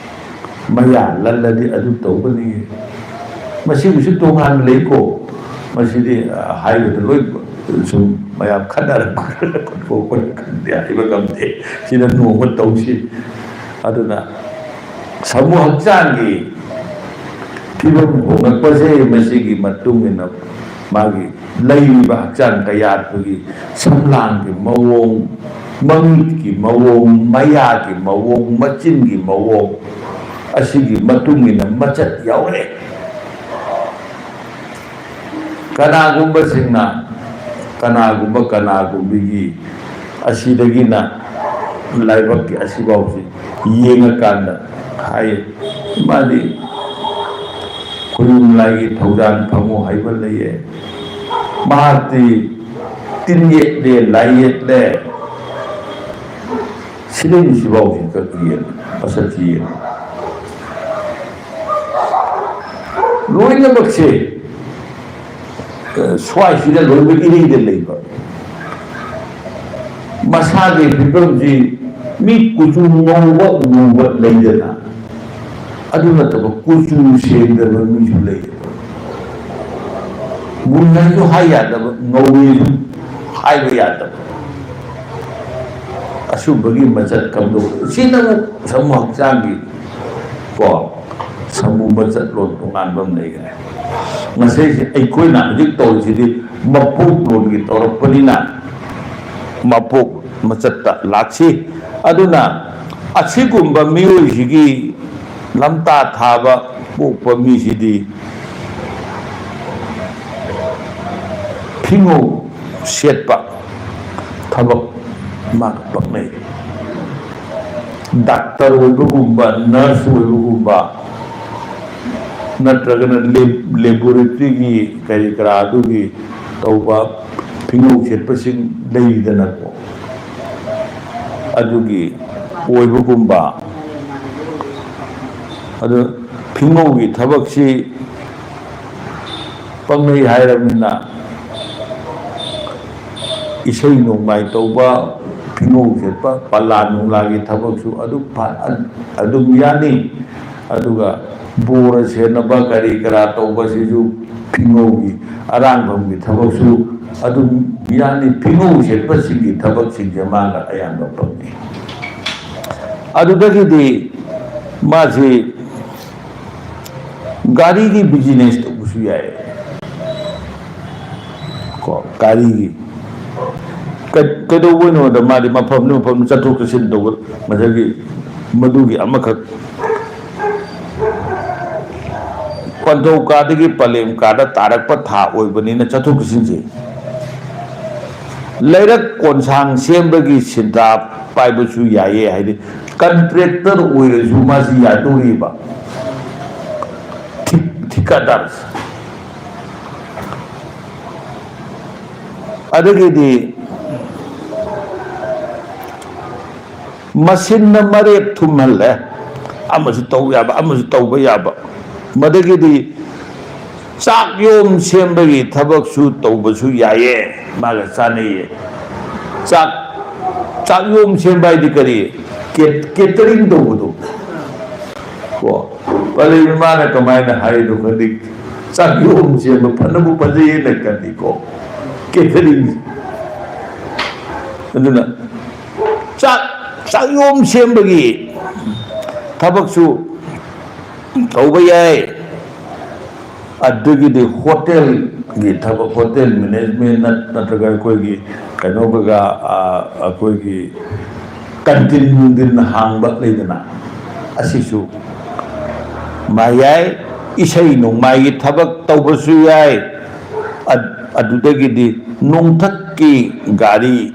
ꯃꯌꯥ ꯂꯜꯂꯗꯤ ꯑꯗꯨ ꯇꯧꯒꯅꯤ꯫ ꯃꯁꯤꯕꯨꯁꯨ ꯇꯣꯉꯥꯟꯅ ꯂꯩꯀꯣ꯫ ꯃꯁꯤꯗꯤ, ꯑ, ꯍꯥꯏꯕꯗ ꯂꯣꯏ ꯁꯨꯝ ꯃꯌꯥꯝ ꯈꯠꯅꯔꯛꯄ ꯈꯣꯠꯄ ꯈꯪꯗꯦ, ꯍꯥꯏꯕ ꯉꯝꯗꯦ꯫ ꯁꯤꯗ ꯅꯣꯡꯃ ꯇꯧꯁꯤ꯫ ꯑꯗꯨꯅ ꯁꯥꯃꯨ ꯍꯛꯆꯥꯡꯒꯤ ꯐꯤꯕꯝ ꯍꯣꯡꯂꯛꯄꯁꯦ, ꯃꯁꯤꯒꯤ ꯃꯇꯨꯡ ꯏꯟꯅ ꯃꯥꯒꯤ ꯂꯩꯔꯤꯕ ꯍꯛꯆꯥꯡ ꯀꯌꯥꯠꯇꯨꯒꯤ ꯁꯝꯂꯥꯡꯒꯤ ꯃꯑꯣꯡ, ꯃꯃꯤꯠꯀꯤ ꯃꯑꯣꯡ, ꯃꯌꯥꯒꯤ ꯃꯑꯣꯡ, ꯃꯆꯤꯟꯒꯤ ꯃꯑꯣꯡ ꯑꯁꯤꯒꯤ ꯃꯇꯨꯡ ꯏꯟꯅ ꯃꯆꯠ ꯌꯥꯎꯔꯦ꯫ ꯀꯅꯥꯒꯨꯝꯕꯁꯤꯡꯅ, ꯀꯅꯥꯒꯨꯝꯕ ꯀꯅꯥꯒꯨꯝꯕꯤꯒꯤ ꯑꯁꯤꯗꯒꯤꯅ ꯂꯥꯏꯕꯛꯀꯤ ꯑꯁꯤꯐꯥꯎꯁꯤ ꯌꯦꯡꯉꯀꯥꯟꯗ ꯍꯥꯏ, ꯃꯥꯗꯤ ꯈꯣꯏꯅꯨꯡ ꯂꯥꯏꯒꯤ ꯊꯧꯖꯥꯜ ꯐꯪꯉꯨ ꯍꯥꯏꯕ ꯂꯩꯌꯦ꯫ ꯃꯍꯥꯛꯇꯤ ꯇꯤꯟ ꯌꯦꯠꯂꯦ, ꯂꯥꯏ ꯌꯦꯠꯂꯦ, ꯁꯤꯗꯩꯅ ꯁꯤꯐꯥꯎꯁꯤ ꯈꯛ ꯌꯦꯡꯉꯨ, ꯃꯁꯛꯁꯤ ꯌꯦꯡꯉꯨ꯫ ꯂꯣꯏꯅꯃꯛꯁꯦ, ꯑ, ꯁ꯭ꯋꯥꯏꯁꯤꯗ ꯂꯣꯏꯅ ꯏꯔꯩꯗ ꯂꯩꯕ꯫ ꯃꯁꯥꯒꯤ ꯐꯤꯕꯝꯁꯤ ꯃꯤ ꯀꯨꯆꯨ ꯉꯧꯕ ꯉꯧꯕ ꯂꯩꯗꯅ, ꯑꯗꯨ ꯅꯠꯇꯕ ꯀꯨꯆꯨ ꯁꯦꯡꯗꯕ ꯃꯤꯁꯨ ꯂꯩꯌꯦꯕ꯫ ꯃꯨꯟꯅꯁꯨ ꯍꯥꯏ ꯌꯥꯗꯕ, ꯉꯧꯋꯦꯁꯨ ꯍꯥꯏꯕ ꯌꯥꯗꯕ, ꯑꯁꯨꯝꯕꯒꯤ ꯃꯆꯠ ꯀꯝꯗꯧꯕ, ꯁꯤꯅ ꯑꯃꯨꯛ ꯁꯃꯨ ꯍꯛꯆꯥꯡꯒꯤ, ꯀꯣ, ꯁꯃꯨ ꯃꯆꯠꯂꯣꯟ ꯇꯣꯉꯥꯟꯕ ꯑꯃ ꯂꯩꯈ꯭ꯔꯦ꯫ ꯉꯁꯤꯁꯦ ꯑꯩꯈꯣꯏꯅ ꯍꯧꯖꯤꯛ ꯇꯧꯔꯤꯁꯤꯗꯤ ꯃꯄꯣꯛꯂꯣꯟꯒꯤ ꯇꯧꯔꯛꯄꯅꯤꯅ, ꯃꯄꯣꯛ ꯃꯆꯠꯇ ꯂꯥꯛꯁꯤ꯫ ꯑꯗꯨꯅ ꯑꯁꯤꯒꯨꯝꯕ ꯃꯤꯑꯣꯏꯁꯤꯒꯤ ꯂꯝꯇꯥ ꯊꯥꯕ ꯄꯣꯛꯄ ꯃꯤꯁꯤꯗꯤ ꯐꯤꯉꯧ ꯁꯦꯠꯄ ꯊꯕꯛ ꯃꯥꯒ ꯄꯛꯅꯩ꯫ ꯗꯥꯛꯇꯔ ꯑꯣꯏꯕꯒꯨꯝꯕ, ꯅꯔꯁ ꯑꯣꯏꯕꯒꯨꯝꯕ, ꯅꯠꯇ꯭ꯔꯒꯅ ꯂꯦ-, ꯂꯦꯕꯣꯔꯦꯇꯔꯤꯒꯤ ꯀꯔꯤ ꯀꯔꯥ ꯑꯗꯨꯒꯤ ꯇꯧꯕ ꯐꯤꯉꯧ ꯁꯦꯠꯄꯁꯤꯡ ꯂꯩꯔꯤꯗꯅꯀꯣ, ꯑꯗꯨꯒꯤ ꯑꯣꯏꯕꯒꯨꯝꯕ꯫ ꯑꯗꯨ ꯐꯤꯉꯧꯒꯤ ꯊꯕꯛꯁꯤ ꯄꯪꯂꯩ ꯍꯥꯏꯔꯕꯅꯤꯅ, ꯏꯁꯩ ꯅꯣꯡꯃꯥꯏ ꯇꯧꯕ, ꯐꯤꯉꯧ ꯁꯦꯠꯄ, ꯄꯂꯥ ꯅꯨꯡꯂꯥꯒꯤ ꯊꯕꯛꯁꯨ ꯑꯗꯨꯝ ꯐ-, ꯑꯗꯨꯝ ꯌꯥꯅꯤ꯫ ꯑꯗꯨꯒ ꯕꯣꯔ ꯁꯦꯟꯅꯕ ꯀꯔꯤ ꯀꯔꯥ ꯇꯧꯕꯁꯤꯁꯨ ꯐꯤꯉꯧꯒꯤ ꯑꯔꯥꯡꯐꯝꯒꯤ ꯊꯕꯛꯁꯨ ꯑꯗꯨꯝ ꯌꯥꯅꯤ꯫ ꯐꯤꯉꯧ ꯁꯦꯠꯄꯁꯤꯡꯒꯤ ꯊꯕꯛꯁꯤꯡꯁꯦ ꯃꯥꯅ ꯑꯌꯥꯝꯕ ꯐꯪꯉꯤ꯫ ꯑꯗꯨꯗꯒꯤꯗꯤ ꯃꯥꯁꯤ ꯒꯥꯔꯤꯒꯤ ꯕꯤꯖꯤꯅꯦꯁ ꯇꯧꯕꯁꯨ ꯌꯥꯏ꯫ ꯀꯣ, ꯒꯥꯔꯤꯒꯤ ꯀꯩ-, ꯀꯩꯗꯧꯕꯩꯅꯣꯗ ꯃꯥꯗꯤ ꯃꯐꯝꯗ ꯃꯐꯝꯗ ꯆꯠꯊꯣꯛ ꯆꯠꯁꯤꯟ ꯇꯧꯕ, ꯃꯗꯨꯒꯤ, ꯃꯗꯨꯒꯤ ꯑꯃꯈꯛ ꯄꯟꯊꯧ ꯀꯥꯗꯒꯤ ꯄꯂꯦꯝ ꯀꯥꯗ ꯇꯥꯔꯛꯄ ꯊꯥ ꯑꯣꯏꯕꯅꯤꯅ ꯆꯠꯊꯣꯛ ꯆꯠꯁꯤꯟꯁꯦ ꯂꯩꯔꯛ ꯀꯣꯟꯁꯥꯡ ꯁꯦꯝꯕꯒꯤ ꯁꯤꯟꯊꯥ ꯄꯥꯏꯕꯁꯨ ꯌꯥꯏꯌꯦ꯫ ꯍꯥꯏꯗꯤ ꯀꯟꯇ꯭ꯔꯦꯛꯇꯔ ꯑꯣꯏꯔꯁꯨ ꯃꯥꯁꯤ ꯌꯥꯗꯧꯔꯤꯕ, ꯊꯤ-, ꯊꯤꯀꯥꯗꯥꯔ꯫ ꯑꯗꯒꯤꯗꯤ ꯃꯁꯤꯟꯅ ꯃꯔꯦꯞ ꯊꯨꯝꯍꯜꯂꯦ꯫ ꯑꯃꯁꯨ ꯇꯧꯕ ꯌꯥꯕ, ꯑꯃꯁꯨ ꯇꯧꯕ ꯌꯥꯕ꯫ ꯃꯗꯒꯤꯗꯤ ꯆꯥꯛ ꯌꯣꯝ ꯁꯦꯝꯕꯒꯤ ꯊꯕꯛꯁꯨ ꯇꯧꯕꯁꯨ ꯌꯥꯏꯌꯦ, ꯃꯥꯒ ꯆꯥꯅꯩꯌꯦ꯫ ꯆꯥꯛ, ꯆꯥꯛ ꯌꯣꯝ ꯁꯦꯝꯕ ꯍꯥꯏꯗꯤ ꯀꯔꯤ? ꯀꯦ-, ꯀꯦꯇꯔꯤꯡ ꯇꯧꯕꯗꯣ꯫ ꯀꯣ, ꯄꯂꯦꯝ ꯏꯃꯥꯅ ꯀꯃꯥꯏꯅ ꯍꯥꯏꯔꯤꯅꯣ ꯈꯪꯗꯦ, ꯆꯥꯛ ꯌꯣꯝ ꯁꯦꯝꯕ ꯐꯅꯕꯨ ꯐꯖꯩꯌꯦꯅ ꯈꯜꯂꯤꯀꯣ, ꯀꯦꯇꯔꯤꯡ꯫ ꯑꯗꯨꯅ ꯆꯥꯛ, ꯆꯥꯛ ꯌꯣꯝ ꯁꯦꯝꯕꯒꯤ ꯊꯕꯛꯁꯨ ꯇꯧꯕ ꯌꯥꯏ꯫ ꯑꯗꯨꯒꯤꯗꯤ ꯍꯣꯇꯦꯜꯒꯤ ꯊꯕꯛ, ꯍꯣꯇꯦꯜ ꯃꯦꯅꯦꯖꯃꯦꯟ ꯅꯠ-, ꯅꯠꯇ꯭ꯔꯒ ꯑꯩꯈꯣꯏꯒꯤ ꯀꯩꯅꯣ ꯀꯩꯀꯥ, ꯑ, ꯑꯩꯈꯣꯏꯒꯤ ꯀꯟꯇꯤꯟ ꯅꯨꯡꯇꯤꯟ ꯍꯥꯡꯕ ꯂꯩꯗꯅ, ꯑꯁꯤꯁꯨ ꯃꯥ ꯌꯥꯏ꯫ ꯏꯁꯩ ꯅꯣꯡꯃꯥꯏꯒꯤ ꯊꯕꯛ ꯇꯧꯕꯁꯨ ꯌꯥꯏ꯫ ꯑ-, ꯑꯗꯨꯗꯒꯤꯗꯤ ꯅꯣꯡꯊꯛꯀꯤ ꯒꯥꯔꯤ,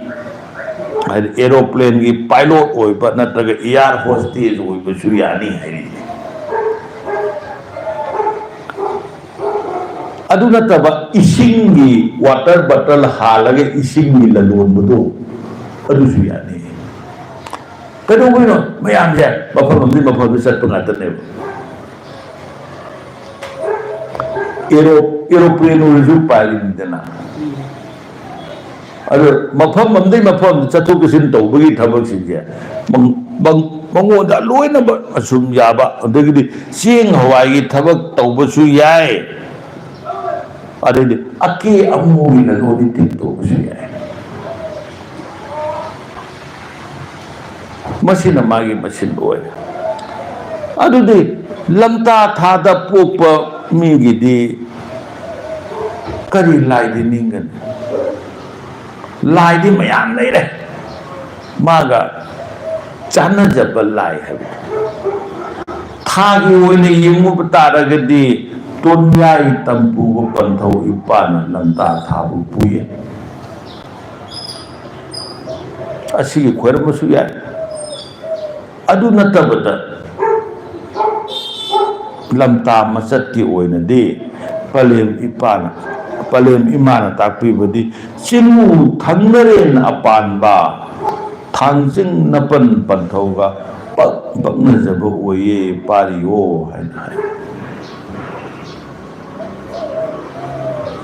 ꯍꯥꯏꯗꯤ ꯑꯦꯔꯣꯄ꯭ꯂꯦꯟꯒꯤ ꯄꯥꯏꯂꯣꯠ ꯑꯣꯏꯕ ꯅꯠꯇ꯭ꯔꯒ ꯏꯌꯥꯔ ꯍꯣꯁꯇꯦꯁ ꯑꯣꯏꯕꯁꯨ ꯌꯥꯅꯤ ꯍꯥꯏꯔꯤ꯫ ꯑꯗꯨ ꯅꯠꯇꯕ ꯏꯁꯤꯡꯒꯤ ꯋꯥꯇꯔ ꯕꯇꯜ ꯍꯥꯜꯂꯒ ꯏꯁꯤꯡꯒꯤ ꯂꯂꯣꯟꯕꯗꯣ, ꯑꯗꯨꯁꯨ ꯌꯥꯅꯤ꯫ ꯀꯩꯗꯧꯕꯩꯅꯣ? ꯃꯌꯥꯝꯁꯦ ꯃꯐꯝ ꯑꯃꯗꯒꯤ ꯃꯐꯝꯗ ꯆꯠꯄ ꯉꯥꯛꯇꯅꯦꯕ꯫ ꯑꯦꯔꯣ-, ꯑꯦꯔꯣꯄ꯭ꯂꯦꯟ ꯑꯣꯏꯔꯁꯨ ꯄꯥꯏꯔꯤꯅꯤꯗꯅ꯫ ꯑꯗꯣ ꯃꯐꯝ ꯑꯃꯗꯒꯤ ꯃꯐꯝ ꯑꯃꯗ ꯆꯠꯊꯣꯛ ꯆꯠꯁꯤꯟ ꯇꯧꯕꯒꯤ ꯊꯕꯛꯁꯤꯡꯁꯦ ꯃꯪ-, ꯃꯪ-, ꯃꯉꯣꯟꯗ ꯂꯣꯏꯅꯃꯛ ꯑꯁꯨꯝ ꯌꯥꯕ, ꯑꯗꯒꯤꯗꯤ ꯆꯦꯡ ꯍꯋꯥꯏꯒꯤ ꯊꯕꯛ ꯇꯧꯕꯁꯨ ꯌꯥꯏ, ꯑꯗꯩꯗꯤ ꯑꯀꯦ ꯑꯃꯣꯒꯤ ꯂꯂꯣꯟ ꯏꯇꯤꯛ ꯇꯧꯕꯁꯨ ꯌꯥꯏ꯫ ꯃꯁꯤꯅ ꯃꯥꯒꯤ ꯃꯁꯤꯟ ꯑꯣꯏ꯫ ꯑꯗꯨꯗꯤ ꯂꯝꯇꯥ ꯊꯥꯗ ꯄꯣꯛꯄ ꯃꯤꯒꯤꯗꯤ ꯀꯔꯤ ꯂꯥꯏꯗꯤ ꯅꯤꯡꯒꯅꯤ? ꯂꯥꯏꯗꯤ ꯃꯌꯥꯝ ꯂꯩꯔꯦ꯫ ꯃꯥꯒ ꯆꯥꯟꯅꯖꯕ ꯂꯥꯏ ꯍꯥꯏꯕꯗꯣ꯫ ꯊꯥꯒꯤ ꯑꯣꯏꯅ ꯌꯦꯡꯉꯨꯕ ꯇꯥꯔꯒꯗꯤ ꯇꯣꯟꯌꯥꯏ ꯇꯝꯄꯨꯕ ꯄꯟꯊꯧ ꯏꯄꯥꯅ ꯂꯝꯇꯥ ꯊꯥꯕꯨ ꯄꯨꯏꯌꯦ꯫ ꯑꯁꯤꯒꯤ ꯈꯣꯏꯔꯝꯕꯁꯨ ꯌꯥꯏ꯫ ꯑꯗꯨ ꯅꯠꯇꯕꯗ ꯂꯝꯇꯥ ꯃꯆꯠꯀꯤ ꯑꯣꯏꯅꯗꯤ ꯄꯂꯦꯝ ꯏꯄꯥꯅ, ꯄꯂꯦꯝ ꯏꯃꯥꯅ ꯇꯥꯛꯄꯤꯕꯗꯤ ꯆꯤꯡꯉꯨ ꯊꯪꯅꯔꯦꯟ ꯑꯄꯥꯟꯕ, ꯊꯥꯡꯖꯤꯡ ꯅꯄꯟ ꯄꯟꯊꯧꯒ ꯄꯛ ꯄꯛꯅꯖꯕ ꯑꯣꯏꯌꯦ ꯄꯥꯔꯤꯌꯣ ꯍꯥꯏꯅ ꯍꯥꯏ꯫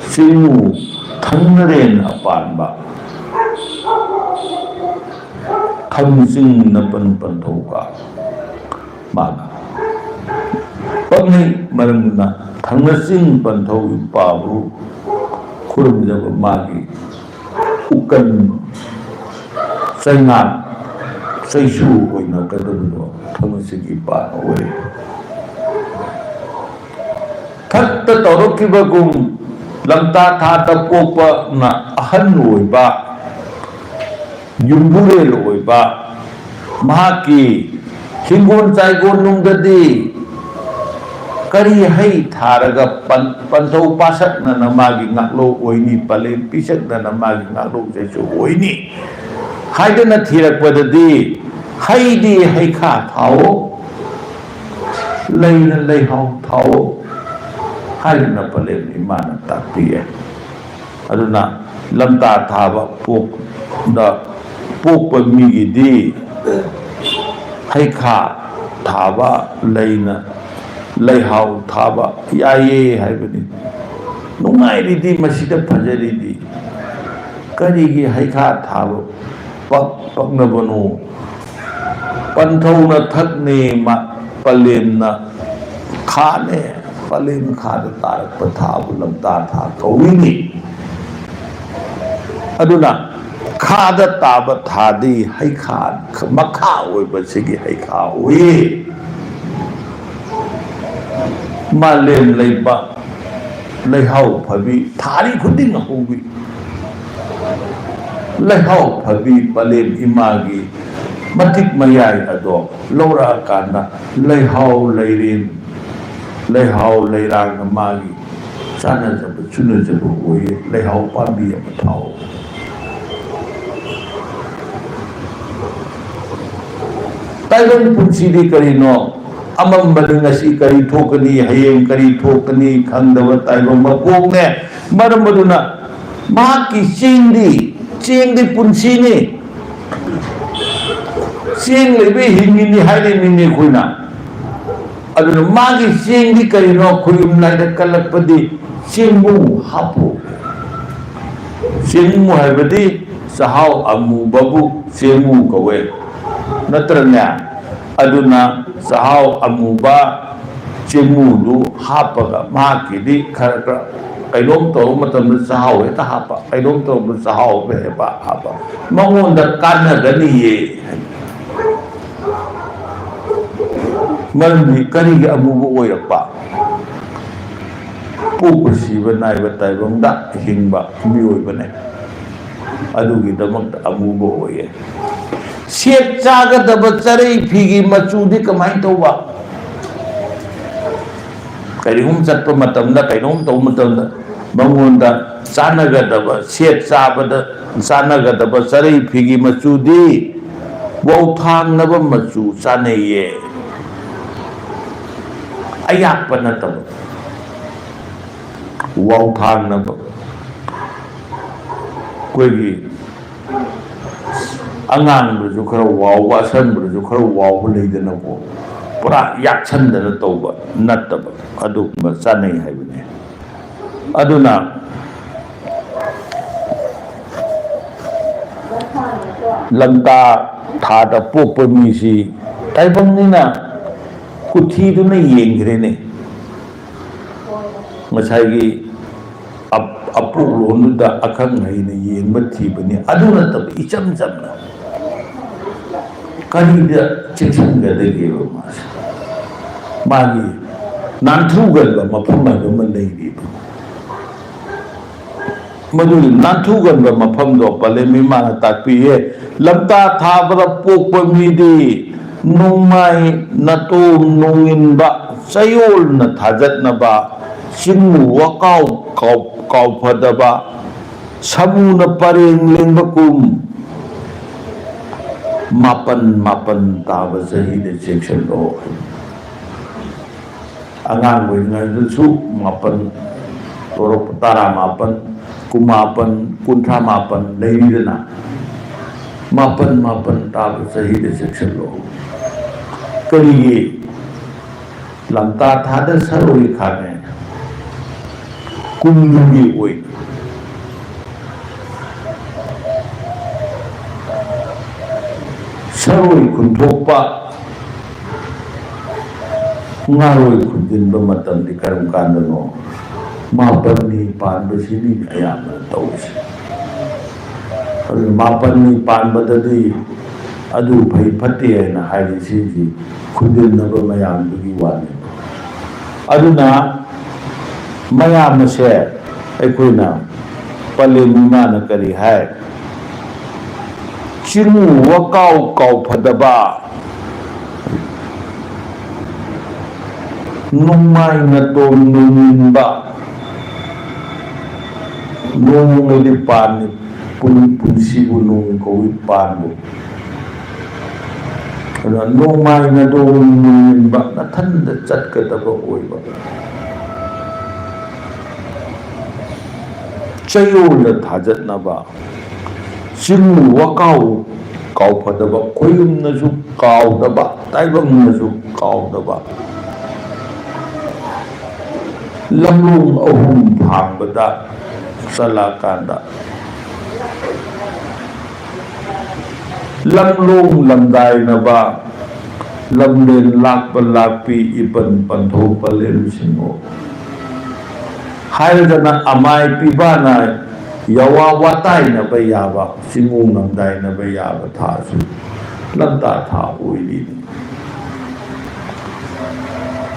ꯆꯤꯡꯉꯨ ꯊꯪꯅꯔꯦꯟ ꯑꯄꯥꯟꯕ ꯊꯥꯡꯖꯤꯡ ꯅꯄꯟ ꯄꯟꯊꯧꯒ ꯃꯥꯅ ꯄꯛꯅꯩ꯫ ꯃꯔꯝꯅ ꯊꯥꯡꯅꯆꯤꯡ ꯄꯟꯊꯧ ꯏꯄꯥꯕꯨ ꯈꯨꯔꯨꯝꯖꯕ ꯃꯥꯒꯤ ꯎꯀꯟ ꯆꯩꯉꯥꯛ ꯆꯩꯁꯨ ꯑꯣꯏꯅ ꯀꯩꯗꯧꯕꯗꯣ ꯊꯥꯡꯅꯆꯤꯡ ꯏꯄꯥꯅ ꯑꯣꯏ꯫ ꯊꯛꯇ ꯇꯧꯔꯛꯈꯤꯕꯒꯨꯝ ꯂꯝꯇꯥ ꯊꯥꯗ ꯄꯣꯛꯄꯅ ꯑꯍꯟ ꯑꯣꯏꯕ, ꯌꯨꯝꯕꯨꯔꯦꯜ ꯑꯣꯏꯕ, ꯃꯍꯥꯛꯀꯤ ꯍꯤꯡꯒꯣꯜ ꯆꯥꯏꯒꯣꯜ ꯅꯨꯡꯗꯗꯤ ꯀꯔꯤ ꯍꯩ ꯊꯥꯔꯒ ꯄꯟ-, ꯄꯟꯊꯧ ꯄꯥꯁꯛꯅꯅ ꯃꯥꯒꯤ ꯉꯥꯛꯂꯧ ꯑꯣꯏꯅꯤ, ꯄꯂꯦꯝ ꯄꯤꯁꯛꯅꯅ ꯃꯥꯒꯤ ꯉꯥꯛꯂꯧ ꯆꯩꯁꯨ ꯑꯣꯏꯅꯤ ꯍꯥꯏꯗꯅ ꯊꯤꯔꯛꯄꯗꯗꯤ, ꯍꯩꯗꯤ ꯍꯩꯈꯥ ꯊꯥꯎꯑꯣ, ꯂꯩꯅ ꯂꯩꯍꯥꯎ ꯊꯥꯎꯑꯣ ꯍꯥꯏꯗꯨꯅ ꯄꯂꯦꯝ ꯏꯃꯥꯅ ꯇꯥꯛꯄꯤꯌꯦ꯫ ꯑꯗꯨꯅ ꯂꯝꯇꯥ ꯊꯥꯕ ꯄꯣꯛꯗ ꯄꯣꯛꯄ ꯃꯤꯒꯤꯗꯤ ꯍꯩꯈꯥ ꯊꯥꯕ, ꯂꯩꯅ ꯂꯩꯍꯥꯎ ꯊꯥꯕ ꯌꯥꯏꯌꯦ ꯍꯥꯏꯕꯅꯤ꯫ ꯅꯨꯡꯉꯥꯏꯔꯤꯗꯤ ꯃꯁꯤꯗ ꯐꯖꯔꯤꯗꯤ꯫ ꯀꯔꯤꯒꯤ ꯍꯩꯈꯥ ꯊꯥꯕ ꯄꯛ-, ꯄꯛꯅꯕꯅꯣ? ꯄꯟꯊꯧꯅ ꯊꯛꯅꯦ, ꯃ-, ꯄꯂꯦꯝꯅ ꯈꯥꯅꯦ꯫ ꯄꯂꯦꯝ ꯈꯥꯗ ꯇꯥꯔꯛꯄ ꯊꯥꯕꯨ ꯂꯝꯇꯥ ꯊꯥ ꯀꯧꯏꯅꯤ꯫ ꯑꯗꯨꯅ ꯈꯥꯗ ꯇꯥꯕ ꯊꯥꯗꯤ ꯍꯩꯈꯥ, ꯃꯈꯥ ꯑꯣꯏꯕꯁꯤꯒꯤ ꯍꯩꯈꯥ ꯑꯣꯏꯌꯦ꯫ ꯃꯥꯂꯦꯝ ꯂꯩꯕ ꯂꯩꯍꯥꯎ ꯐꯕꯤ ꯊꯥꯔꯤ ꯈꯨꯗꯤꯡ ꯍꯧꯕꯤ ꯂꯩꯍꯥꯎ ꯐꯕꯤ ꯄꯂꯦꯝ ꯏꯃꯥꯒꯤ ꯃꯇꯤꯛ ꯃꯌꯥꯏ ꯑꯗꯣ ꯂꯧꯔꯛꯑꯀꯥꯟꯗ ꯂꯩꯍꯥꯎ ꯂꯩꯔꯦꯟ, ꯂꯩꯍꯥꯎ ꯂꯩꯔꯥꯡꯅ ꯃꯥꯒꯤ ꯆꯥꯟꯅꯖꯕ ꯆꯨꯅꯖꯕ ꯑꯣꯏꯌꯦ꯫ ꯂꯩꯍꯥꯎ ꯄꯥꯝꯕꯤ ꯑꯃ ꯊꯥꯎ꯫ ꯇꯥꯏꯕꯪ ꯄꯨꯟꯁꯤꯗꯤ ꯀꯔꯤꯅꯣ? ꯑꯃꯝꯕꯅꯤ, ꯉꯁꯤ ꯀꯔꯤ ꯊꯣꯛꯀꯅꯤ, ꯍꯌꯦꯡ ꯀꯔꯤ ꯊꯣꯛꯀꯅꯤ ꯈꯪꯗꯕ ꯇꯥꯏꯕꯪ ꯃꯄꯣꯛꯅꯦ꯫ ꯃꯔꯝ ꯑꯗꯨꯅ ꯃꯍꯥꯛꯀꯤ ꯆꯦꯡꯗꯤ, ꯆꯦꯡꯗꯤ ꯄꯨꯟꯁꯤꯅꯤ꯫ ꯆꯦꯡ ꯂꯩꯕꯩ ꯍꯤꯡꯉꯤꯅꯤ ꯍꯥꯏꯔꯤꯃꯤꯅꯦ ꯑꯩꯈꯣꯏꯅ꯫ ꯑꯗꯨꯅ ꯃꯥꯒꯤ ꯆꯦꯡꯗꯤ ꯀꯔꯤꯅꯣ? ꯈꯣꯏꯌꯨꯝ ꯂꯥꯏꯗ ꯀꯜꯂꯛꯄꯗꯤ ꯆꯦꯡꯕꯨ ꯍꯥꯞꯄꯨ꯫ ꯆꯦꯡꯕꯨ ꯍꯥꯏꯕꯗꯤ ꯆꯥꯛꯍꯥꯎ ꯑꯃꯨꯕꯕꯨ ꯆꯦꯡꯕꯨ ꯀꯧꯋꯦ, ꯅꯠꯇ꯭ꯔꯅꯦ? ꯑꯗꯨꯅ ꯆꯥꯛꯍꯥꯎ ꯑꯃꯨꯕ ꯆꯦꯡꯃꯨꯗꯨ ꯍꯥꯞꯄꯒ ꯃꯍꯥꯛꯀꯤꯗꯤ ꯈꯔ ꯈꯔ ꯀꯩꯅꯣꯝ ꯇꯧꯕ ꯃꯇꯝꯗ ꯆꯥꯛꯍꯥꯎ ꯍꯦꯛꯇ ꯍꯥꯞꯄ, ꯀꯩꯅꯣꯝ ꯇꯧꯕꯗ ꯆꯥꯛꯍꯥꯎ ꯍꯦꯛꯇ ꯍꯥꯞꯄ, ꯃꯉꯣꯟꯗ ꯀꯥꯟꯅꯒꯅꯤꯌꯦ꯫ ꯃꯔꯝꯗꯤ ꯀꯔꯤꯒꯤ ꯑꯃꯨꯕ ꯑꯣꯏꯔꯛꯄ? ꯄꯣꯛꯄ ꯁꯤꯕ ꯅꯥꯏꯕ ꯇꯥꯏꯕꯪꯗ ꯍꯤꯡꯕ ꯃꯤꯑꯣꯏꯕꯅꯦ꯫ ꯑꯗꯨꯒꯤꯗꯃꯛꯇ ꯑꯃꯨꯕ ꯑꯣꯏꯌꯦ꯫ ꯁꯦꯠ ꯆꯥꯒꯗꯕ ꯆꯔꯩ ꯐꯤꯒꯤ ꯃꯆꯨꯗꯤ ꯀꯃꯥꯏꯅ ꯇꯧꯕ? ꯀꯔꯤꯒꯨꯝꯕ ꯆꯠꯄ ꯃꯇꯝꯗ, ꯀꯩꯅꯣꯝ ꯇꯧꯕ ꯃꯇꯝꯗ ꯃꯉꯣꯟꯗ ꯆꯥꯟꯅꯒꯗꯕ, ꯁꯦꯠ ꯆꯥꯕꯗ ꯆꯥꯟꯅꯒꯗꯕ ꯆꯔꯩ ꯐꯤꯒꯤ ꯃꯆꯨꯗꯤ ꯋꯥꯎꯊꯥꯡꯅꯕ ꯃꯆꯨ ꯆꯥꯅꯩꯌꯦ꯫ ꯑꯌꯥꯛꯄ ꯅꯠꯇꯕ, ꯋꯥꯎꯊꯥꯡꯅꯕ꯫ ꯑꯩꯈꯣꯏꯒꯤ ꯑꯉꯥꯡꯕꯗꯁꯨ ꯈꯔ ꯋꯥꯎꯕ, ꯑꯁꯪꯕꯗꯁꯨ ꯈꯔ ꯋꯥꯎꯕ ꯂꯩꯗꯅꯀꯣ, ꯄꯨꯔꯥ ꯌꯥꯛꯁꯟꯗꯅ ꯇꯧꯕ ꯅꯠꯇꯕ, ꯑꯗꯨꯒꯨꯝꯕ ꯆꯥꯅꯩ ꯍꯥꯏꯕꯅꯦ꯫ ꯑꯗꯨꯅ ꯂꯝꯇꯥ ꯊꯥꯗ ꯄꯣꯛꯄ ꯃꯤꯁꯤ ꯇꯥꯏꯕꯪꯅꯤꯅ ꯀꯨꯊꯤꯗꯨꯅ ꯌꯦꯡꯈ꯭ꯔꯦꯅꯦ꯫ ꯉꯁꯥꯏꯒꯤ ꯑꯞ-, ꯑꯄꯣꯛꯂꯣꯟꯗꯨꯗ ꯑꯈꯪ ꯑꯍꯩꯅ ꯌꯦꯡꯕ ꯊꯤꯕꯅꯤ꯫ ꯑꯗꯨ ꯅꯠꯇꯕ ꯏꯆꯝ ꯆꯝꯅ ꯀꯔꯤꯗ ꯆꯦꯛꯁꯤꯟꯒꯗꯒꯦꯕ ꯃꯥꯁꯦ? ꯃꯥꯒꯤ ꯅꯥꯟꯊꯨꯒꯟꯕ ꯃꯐꯝ ꯍꯥꯏꯕ ꯑꯃ ꯂꯩꯔꯤꯕ꯫ ꯃꯗꯨꯒꯤ ꯅꯥꯟꯊꯨꯒꯟꯕ ꯃꯐꯝꯗꯣ ꯄꯂꯦꯝ ꯏꯃꯥꯅ ꯇꯥꯛꯄꯤꯌꯦ꯫ ꯂꯝꯇꯥ ꯊꯥꯕꯗ ꯄꯣꯛꯄ ꯃꯤꯗꯤ ꯅꯣꯡꯃꯥꯏ ꯅꯇꯣꯝ ꯅꯣꯡꯏꯟꯕ ꯆꯌꯣꯜꯅ ꯊꯥꯖꯠꯅꯕ ꯆꯤꯡꯃꯨ ꯋꯥꯀꯥꯎ ꯀꯥꯎ-, ꯀꯥꯎꯐꯗꯕ ꯁꯥꯃꯨꯅ ꯄꯔꯦꯡ ꯂꯦꯡꯕ ꯀꯨꯝ ꯃꯥꯄꯟ ꯃꯥꯄꯟ ꯇꯥꯕ ꯆꯍꯤꯗ ꯆꯦꯛꯁꯤꯜꯂꯣ꯫ ꯑꯉꯥꯡ ꯑꯣꯏꯔꯤꯉꯩꯗꯁꯨ ꯃꯥꯄꯟ ꯇꯧꯔꯛꯄ, ꯇꯔꯥꯃꯥꯄꯟ, ꯀꯨꯟꯃꯥꯄꯟ, ꯀꯨꯟꯊ꯭ꯔꯥ ꯃꯥꯄꯟ ꯂꯩꯔꯤꯗꯅ, ꯃꯥꯄꯟ ꯃꯥꯄꯟ ꯇꯥꯕ ꯆꯍꯤꯗ ꯆꯦꯛꯁꯤꯜꯂꯣ꯫ ꯀꯔꯤꯒꯤ? ꯂꯝꯇꯥ ꯊꯥꯗ ꯁꯔꯣꯏ ꯈꯥꯡꯉꯦ꯫ ꯀꯨꯝꯗꯨꯒꯤ ꯑꯣꯏꯅ ꯁꯔꯣꯏ ꯈꯨꯟꯊꯣꯛꯄ, ꯉꯥꯔꯣꯏ ꯈꯨꯟꯖꯤꯟꯕ ꯃꯇꯝꯗꯤ ꯀꯔꯝ ꯀꯥꯟꯗꯅꯣ? ꯃꯥꯄꯟꯅꯤ ꯄꯥꯟꯕꯁꯤꯅꯤ ꯑꯌꯥꯝꯕꯅ ꯇꯧꯔꯤꯁꯦ꯫ ꯑꯗꯨꯅ ꯃꯥꯄꯟꯅꯤ ꯄꯥꯟꯕꯗꯗꯤ ꯑꯗꯨ ꯐꯩ ꯐꯠꯇꯦ ꯍꯥꯏꯅ ꯍꯥꯏꯔꯤꯁꯤꯡꯁꯤ ꯈꯨꯟꯖꯤꯟꯅꯕ ꯃꯌꯥꯝꯗꯨꯒꯤ ꯋꯥꯅꯤ꯫ ꯑꯗꯨꯅ ꯃꯌꯥꯝ ꯑꯁꯦ ꯑꯩꯈꯣꯏꯅ ꯄꯂꯦꯝ ꯏꯃꯥꯅ ꯀꯔꯤ ꯍꯥꯏ? ꯆꯤꯡꯉꯨ ꯋꯥꯀꯥꯎ ꯀꯥꯎꯐꯗꯕ, ꯅꯣꯡꯃꯥꯏ ꯅꯇꯣꯝ ꯅꯣꯡꯅꯤꯡꯕ, ꯅꯣꯡꯃꯗꯤ ꯄꯥꯟꯅꯤ, ꯄꯨꯟ-, ꯄꯨꯟꯁꯤꯕꯨ ꯅꯣꯡ ꯀꯧꯏ ꯄꯥꯟꯕꯨ꯫ ꯑꯗꯨꯅ ꯅꯣꯡꯃꯥꯏ ꯅꯇꯣꯝ ꯅꯣꯡꯅꯤꯡꯕ, ꯅꯊꯟꯗ ꯆꯠꯀꯗꯕ ꯑꯣꯏꯕ꯫ ꯆꯌꯣꯜꯗ ꯊꯥꯖꯠꯅꯕ, ꯆꯤꯡꯉꯨ ꯋꯥꯀꯥꯎ ꯀꯥꯎꯐꯗꯕ, ꯈꯣꯏꯌꯨꯝꯅꯁꯨ ꯀꯥꯎꯗꯕ, ꯇꯥꯏꯕꯪꯅꯁꯨ ꯀꯥꯎꯗꯕ, ꯂꯝꯂꯣꯡ ꯑꯍꯨꯝ ꯐꯥꯡꯕꯗ ꯆꯠꯂꯛꯀꯥꯟꯗ ꯂꯝꯂꯣꯡ ꯂꯝꯗꯥꯏꯅꯕ, ꯂꯝꯂꯦꯟ ꯂꯥꯛꯄ ꯂꯥꯛꯄꯤ ꯏꯄꯟ ꯄꯟꯊꯧ ꯄꯂꯦꯝꯁꯤꯡꯉꯣ ꯍꯥꯏꯔꯗꯅ ꯑꯃꯥꯏ ꯄꯤꯕꯥꯅ ꯌꯥꯋꯥ ꯋꯥꯇꯥꯏꯅꯕ ꯌꯥꯕ, ꯆꯤꯡꯉꯨ ꯉꯝꯗꯥꯏꯅꯕ ꯌꯥꯕ ꯊꯥꯁꯨ ꯂꯝꯇꯥ ꯊꯥ ꯑꯣꯏꯔꯤꯅꯤ꯫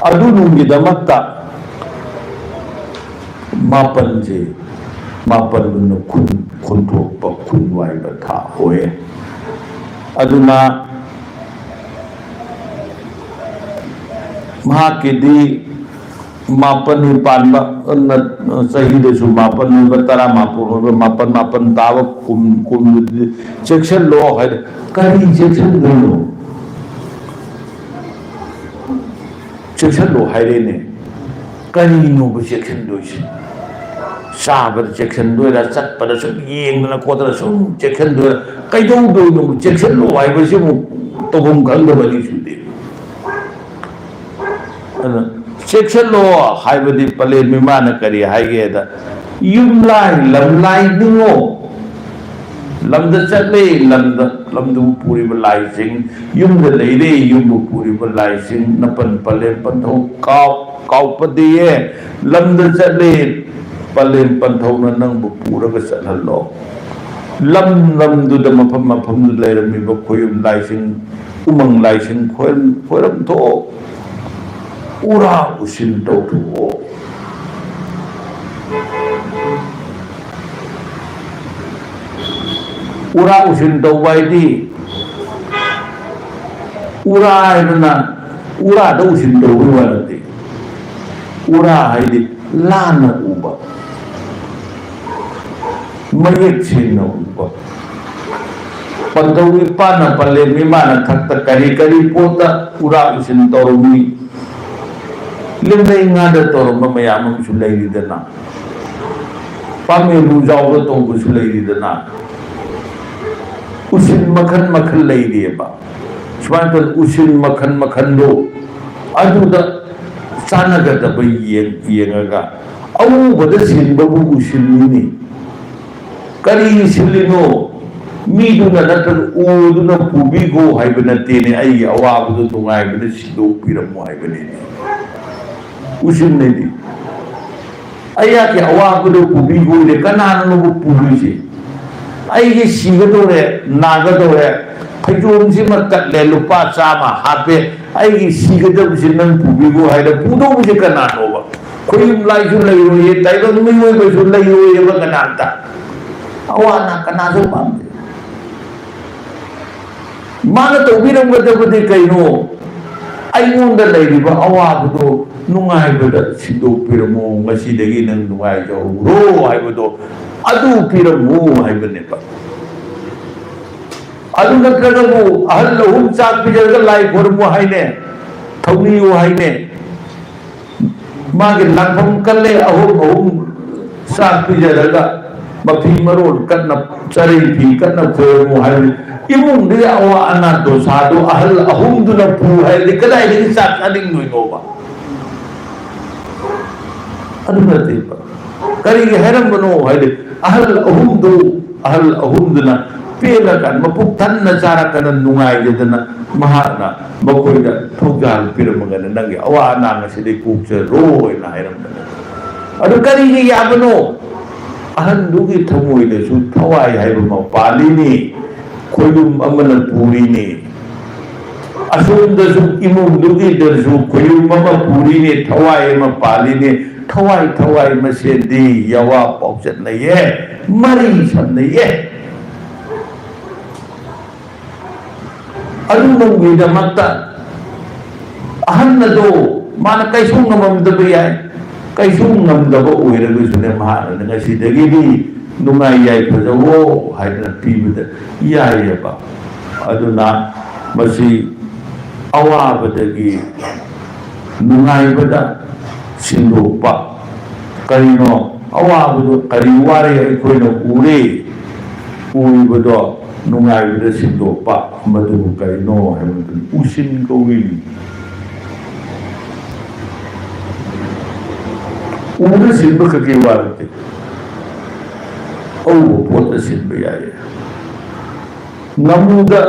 ꯑꯗꯨꯅꯨꯡꯒꯤꯗꯃꯛꯇ ꯃꯥꯄꯟꯁꯦ, ꯃꯥꯄꯟꯗꯨꯅ ꯈꯨꯟ ꯈꯨꯟꯊꯣꯛꯄ, ꯈꯨꯟ ꯋꯥꯏꯕ ꯊꯥ ꯑꯣꯏꯌꯦ꯫ ꯑꯗꯨꯅ ꯃꯍꯥꯛꯀꯤꯗꯤ ꯃꯥꯄꯟꯅꯤ ꯄꯥꯟꯕ, ꯅ-, ꯆꯍꯤꯗꯁꯨ ꯃꯥꯄꯟ ꯑꯣꯏꯕ, ꯇꯔꯥꯃꯥꯄꯟ ꯑꯣꯏꯕ, ꯃꯥꯄꯟ ꯃꯥꯄꯟ ꯇꯥꯕ ꯀꯨꯝ, ꯀꯨꯝꯗꯨꯗꯤ ꯆꯦꯛꯁꯤꯜꯂꯣ ꯍꯥꯏꯗꯤ ꯀꯔꯤ ꯆꯦꯛꯁꯤꯟꯗꯣꯏꯅꯣ? ꯆꯦꯛꯁꯤꯜꯂꯣ ꯍꯥꯏꯔꯦꯅꯦ꯫ ꯀꯔꯤꯅꯣꯕ ꯆꯦꯛꯁꯤꯟꯗꯣꯏꯁꯦ? ꯆꯥꯕꯗ ꯆꯦꯛꯁꯤꯟꯗꯣꯏꯔꯥ, ꯆꯠꯄꯗ ꯁꯨꯝ ꯌꯦꯡꯗꯅ ꯈꯣꯠꯇꯅ ꯁꯨꯝ ꯆꯦꯛꯁꯤꯟꯗꯣꯏꯔꯥ, ꯀꯩꯗꯧꯗꯣꯏꯅꯣ? ꯆꯦꯛꯁꯤꯜꯂꯣ ꯍꯥꯏꯕꯁꯤꯕꯨ ꯇꯧꯐꯝ ꯈꯪꯗꯕ ꯑꯅꯤ ꯁꯨꯗꯦ꯫ ꯑꯗꯨꯅ ꯆꯦꯛꯁꯤꯜꯂꯣ ꯍꯥꯏꯕꯗꯤ ꯄꯂꯦꯝ ꯏꯃꯥꯅ ꯀꯔꯤ ꯍꯥꯏꯒꯦꯗ, ꯌꯨꯝ ꯂꯥꯏ ꯂꯝ ꯂꯥꯏ ꯅꯤꯡꯉꯣ꯫ ꯂꯝꯗ ꯆꯠꯂꯦ, ꯂꯝꯗ, ꯂꯝꯗꯨꯕꯨ ꯄꯨꯔꯤꯕ ꯂꯥꯏꯁꯤꯡ, ꯌꯨꯝꯗ ꯂꯩꯔꯦ, ꯌꯨꯝꯕꯨ ꯄꯨꯔꯤꯕ ꯂꯥꯏꯁꯤꯡ, ꯅꯄꯟ ꯄꯂꯦꯝ ꯄꯟꯊꯧ ꯀꯥꯎ-, ꯀꯥꯎꯄꯗꯤꯌꯦ꯫ ꯂꯝꯗ ꯆꯠꯂꯦ, ꯄꯂꯦꯝ ꯄꯟꯊꯧꯅ ꯅꯪꯕꯨ ꯄꯨꯔꯒ ꯆꯠꯍꯜꯂꯣ꯫ ꯂꯝ ꯂꯝꯗꯨꯗ, ꯃꯐꯝ ꯃꯐꯝꯗꯨꯗ ꯂꯩꯔꯝꯃꯤꯕ ꯈꯣꯏꯌꯨꯝ ꯂꯥꯏꯁꯤꯡ, ꯎꯃꯪ ꯂꯥꯏꯁꯤꯡ ꯈꯣꯏꯔꯝ-, ꯈꯣꯏꯔꯝ ꯊꯣꯛꯑꯣ꯫ ꯎꯔꯥ ꯎꯁꯤꯟ ꯇꯧꯊꯣꯛꯑꯣ꯫ ꯎꯔꯥ ꯎꯁꯤꯟ ꯇꯧꯕ ꯍꯥꯏꯗꯤ, ꯎꯔꯥ ꯍꯥꯏꯗꯅ ꯎꯔꯥꯗ ꯎꯁꯤꯟ ꯇꯧꯕꯒꯤ ꯋꯥ ꯅꯠꯇꯦ꯫ ꯎꯔꯥ ꯍꯥꯏꯗꯤ ꯂꯥꯟꯅ ꯎꯕ, ꯃꯌꯦꯛ ꯁꯦꯡꯅ ꯎꯕ꯫ ꯄꯟꯊꯧ ꯏꯄꯥꯅ ꯄꯂꯦꯝ ꯏꯃꯥꯅ ꯊꯛꯇ ꯀꯔꯤ ꯀꯔꯤ ꯄꯣꯠꯇ ꯎꯔꯥ ꯎꯁꯤꯟ ꯇꯧꯔꯝꯃꯤ? ꯂꯦꯝꯅꯩ ꯉꯥꯗ ꯇꯧꯔꯝꯕ ꯃꯌꯥꯝ ꯑꯃꯁꯨ ꯂꯩꯔꯤꯗꯅ, ꯄꯥꯃꯦꯔꯨ ꯖꯥꯎꯗ ꯇꯧꯕꯁꯨ ꯂꯩꯔꯤꯗꯅ, ꯎꯁꯤꯟ ꯃꯈꯜ ꯃꯈꯜ ꯂꯩꯔꯤꯑꯕ꯫ ꯁꯨꯃꯥꯏꯅ ꯇꯧꯗꯅ ꯎꯁꯤꯟ ꯃꯈꯜ ꯃꯈꯜꯗꯣ ꯑꯗꯨꯗ ꯆꯥꯟꯅꯒꯗꯕ ꯌꯦꯡ-, ꯌꯦꯡꯉꯒ ꯑꯎꯕꯗ ꯁꯤꯟꯕꯕꯨ ꯎꯁꯤꯟꯅꯤꯅꯤ꯫ ꯀꯔꯤ ꯁꯤꯜꯂꯤꯅꯣ? ꯃꯤꯗꯨꯅ ꯅꯠꯇ꯭ꯔꯒ ꯎꯗꯨꯅ ꯄꯨꯕꯤꯈꯣ ꯍꯥꯏꯕ ꯅꯠꯇꯦꯅꯦ꯫ ꯑꯩꯒꯤ ꯑꯋꯥꯕꯗꯨ ꯅꯨꯡꯉꯥꯏꯕꯗ ꯁꯤꯟꯗꯣꯛꯄꯤꯔꯝꯃꯣ ꯍꯥꯏꯕꯅꯤꯅꯦ꯫ ꯎꯁꯤꯟꯅꯗꯤ ꯑꯩꯍꯥꯛꯀꯤ ꯑꯋꯥꯕꯗꯨ ꯄꯨꯕꯤꯈꯣꯅꯦ꯫ ꯀꯅꯥꯅꯣꯕꯨ ꯄꯨꯗꯣꯏꯁꯦ? ꯑꯩꯒꯤ ꯁꯤꯒꯗꯧꯔꯦ, ꯅꯥꯒꯗꯧꯔꯦ, ꯐꯩꯖꯣꯝꯁꯤꯃ ꯇꯠꯂꯦ, ꯂꯨꯄꯥ ꯆꯥꯝꯃ ꯍꯥꯞꯄꯦ, ꯑꯩꯒꯤ ꯁꯤꯒꯗꯕꯁꯤ ꯅꯪ ꯄꯨꯕꯤꯈꯣ ꯍꯥꯏꯔ ꯄꯨꯗꯧꯕꯁꯦ ꯀꯅꯥꯅꯣꯕ? ꯈꯣꯏꯌꯨꯝ ꯂꯥꯏꯁꯨ ꯂꯩꯔꯣꯏꯌꯦ, ꯇꯥꯏꯕꯪ ꯃꯤꯑꯣꯏꯕꯁꯨ ꯂꯩꯔꯣꯏꯌꯦꯕ ꯀꯅꯥꯝꯇ꯫ ꯑꯋꯥ ꯑꯅꯥ ꯀꯅꯥꯁꯨ ꯄꯥꯝꯗꯦ꯫ ꯃꯥꯅ ꯇꯧꯕꯤꯔꯝꯒꯗꯕꯗꯤ ꯀꯩꯅꯣ? ꯑꯩꯉꯣꯟꯗ ꯂꯩꯔꯤꯕ ꯑꯋꯥꯕꯗꯣ ꯅꯨꯡꯉꯥꯏꯕꯗ ꯁꯤꯟꯗꯣꯛꯄꯤꯔꯝꯃꯣ, ꯉꯁꯤꯗꯒꯤ ꯅꯪ ꯅꯨꯡꯉꯥꯏꯖꯍꯧꯔꯣ ꯍꯥꯏꯕꯗꯣ ꯑꯗꯨ ꯄꯤꯔꯝꯃꯨ ꯍꯥꯏꯕꯅꯦꯕ꯫ ꯑꯗꯨ ꯅꯠꯇ꯭ꯔꯒꯕꯨ ꯑꯍꯜ ꯑꯍꯨꯝ ꯆꯥꯛ ꯄꯤꯖꯔꯒ ꯂꯥꯏ ꯈꯣꯏꯔꯝꯃꯨ ꯍꯥꯏꯅꯦ, ꯊꯧꯅꯤꯌꯨ ꯍꯥꯏꯅꯦ꯫ ꯃꯥꯒꯤ ꯂꯥꯡꯐꯝ ꯀꯜꯂꯦ, ꯑꯍꯨꯝ ꯑꯍꯨꯝ ꯆꯥꯛ ꯄꯤꯖꯔꯒ ꯃꯐꯤ ꯃꯔꯣꯜ ꯀꯟꯅ, ꯆꯔꯩ ꯐꯤ ꯀꯟꯅ ꯈꯣꯏꯔꯝꯃꯨ ꯍꯥꯏꯕꯅꯤ꯫ ꯏꯃꯨꯡꯗꯨꯒꯤ ꯑꯋꯥ ꯑꯅꯥ ꯗꯣꯁꯥꯗꯨ ꯑꯍꯜ ꯑꯍꯨꯝꯗꯨꯅ ꯄꯨ ꯍꯥꯏꯔꯗꯤ ꯀꯗꯥꯏꯗꯒꯤ ꯆꯥꯛ ꯆꯥꯅꯤꯡꯗꯣꯏꯅꯣꯕ? ꯑꯗꯨ ꯅꯠꯇꯦꯕ꯫ ꯀꯔꯤꯒꯤ ꯍꯥꯏꯔꯝꯕꯅꯣ ꯍꯥꯏꯗꯤ, ꯑꯍꯜ ꯑꯍꯨꯝꯗꯨ, ꯑꯍꯜ ꯑꯍꯨꯝꯗꯨꯅ ꯄꯦꯜꯂꯀꯥꯟꯗ, ꯃꯄꯨꯛ ꯊꯟꯅ ꯆꯥꯔꯀꯥꯟꯗ ꯅꯨꯡꯉꯥꯏꯖꯗꯅ, ꯃꯍꯥꯛꯅ ꯃꯈꯣꯏꯗ ꯊꯧꯖꯥꯜ ꯄꯤꯔꯝꯃꯒꯅ ꯅꯪꯒꯤ ꯑꯋꯥ ꯑꯅꯥ ꯉꯁꯤꯗꯤ ꯀꯣꯛꯆꯔꯣꯏꯅ ꯍꯥꯏꯔꯝꯕꯅꯤ꯫ ꯑꯗꯨ ꯀꯔꯤꯒꯤ ꯌꯥꯕꯅꯣ? ꯑꯍꯟꯗꯨꯒꯤ ꯊꯃꯣꯏꯗꯁꯨ ꯊꯋꯥꯏ ꯍꯥꯏꯕ ꯑꯃ ꯄꯥꯜꯂꯤꯅꯤ, ꯈꯣꯏꯂꯨꯝ ꯑꯃꯅ ꯄꯨꯔꯤꯅꯤ꯫ ꯑꯁꯣꯝꯗꯁꯨ ꯏꯃꯨꯡꯗꯨꯒꯤꯗꯁꯨ ꯈꯣꯏꯂꯨꯝ ꯑꯃ ꯄꯨꯔꯤꯅꯤ, ꯊꯋꯥꯏ ꯑꯃ ꯄꯥꯜꯂꯤꯅꯤ꯫ ꯊꯋꯥꯏ, ꯊꯋꯥꯏ ꯃꯁꯦꯟꯗꯤ ꯌꯥꯋꯥ ꯄꯥꯎꯆꯠꯅꯩꯌꯦ, ꯃꯔꯤ ꯁꯝꯅꯩꯌꯦ꯫ ꯑꯗꯨꯒꯨꯝꯕꯒꯤꯗꯃꯛꯇ ꯑꯍꯟ ꯑꯗꯣ ꯃꯥꯅ ꯀꯩꯁꯨ ꯉꯝꯃꯝꯗꯕ ꯌꯥꯏ꯫ ꯀꯩꯁꯨ ꯉꯝꯗꯕ ꯑꯣꯏꯔꯒꯁꯨꯅꯦ, ꯃꯍꯥꯛꯅ ꯉꯁꯤꯗꯒꯤꯗꯤ ꯅꯨꯡꯉꯥꯏ ꯌꯥꯏꯐꯖꯋꯣ ꯍꯥꯏꯗꯅ ꯄꯤꯕꯗ ꯌꯥꯏꯑꯕ꯫ ꯑꯗꯨꯅ ꯃꯁꯤ ꯑꯋꯥꯕꯗꯒꯤ ꯅꯨꯡꯉꯥꯏꯕꯗ ꯁꯤꯟꯗꯣꯛꯄ꯫ ꯀꯔꯤꯅꯣ ꯑꯋꯥꯕꯗꯣ? ꯀꯔꯤ ꯋꯥꯔꯦ ꯑꯩꯈꯣꯏꯅ ꯎꯔꯦ? ꯎꯔꯤꯕꯗꯣ ꯅꯨꯡꯉꯥꯏꯕꯗ ꯁꯤꯟꯗꯣꯛꯄ, ꯃꯗꯨꯕꯨ ꯀꯔꯤꯅꯣ ꯍꯥꯏꯕ ꯃꯇꯝꯗ ꯎꯁꯤꯟ ꯀꯧꯏ꯫ ꯎꯅ ꯁꯤꯟꯕ ꯈꯛꯀꯤ ꯋꯥ ꯅꯠꯇꯦ, ꯑꯎꯕ ꯄꯣꯠꯇ ꯁꯤꯟꯕ ꯌꯥꯏ꯫ ꯉꯥꯃꯨꯗ,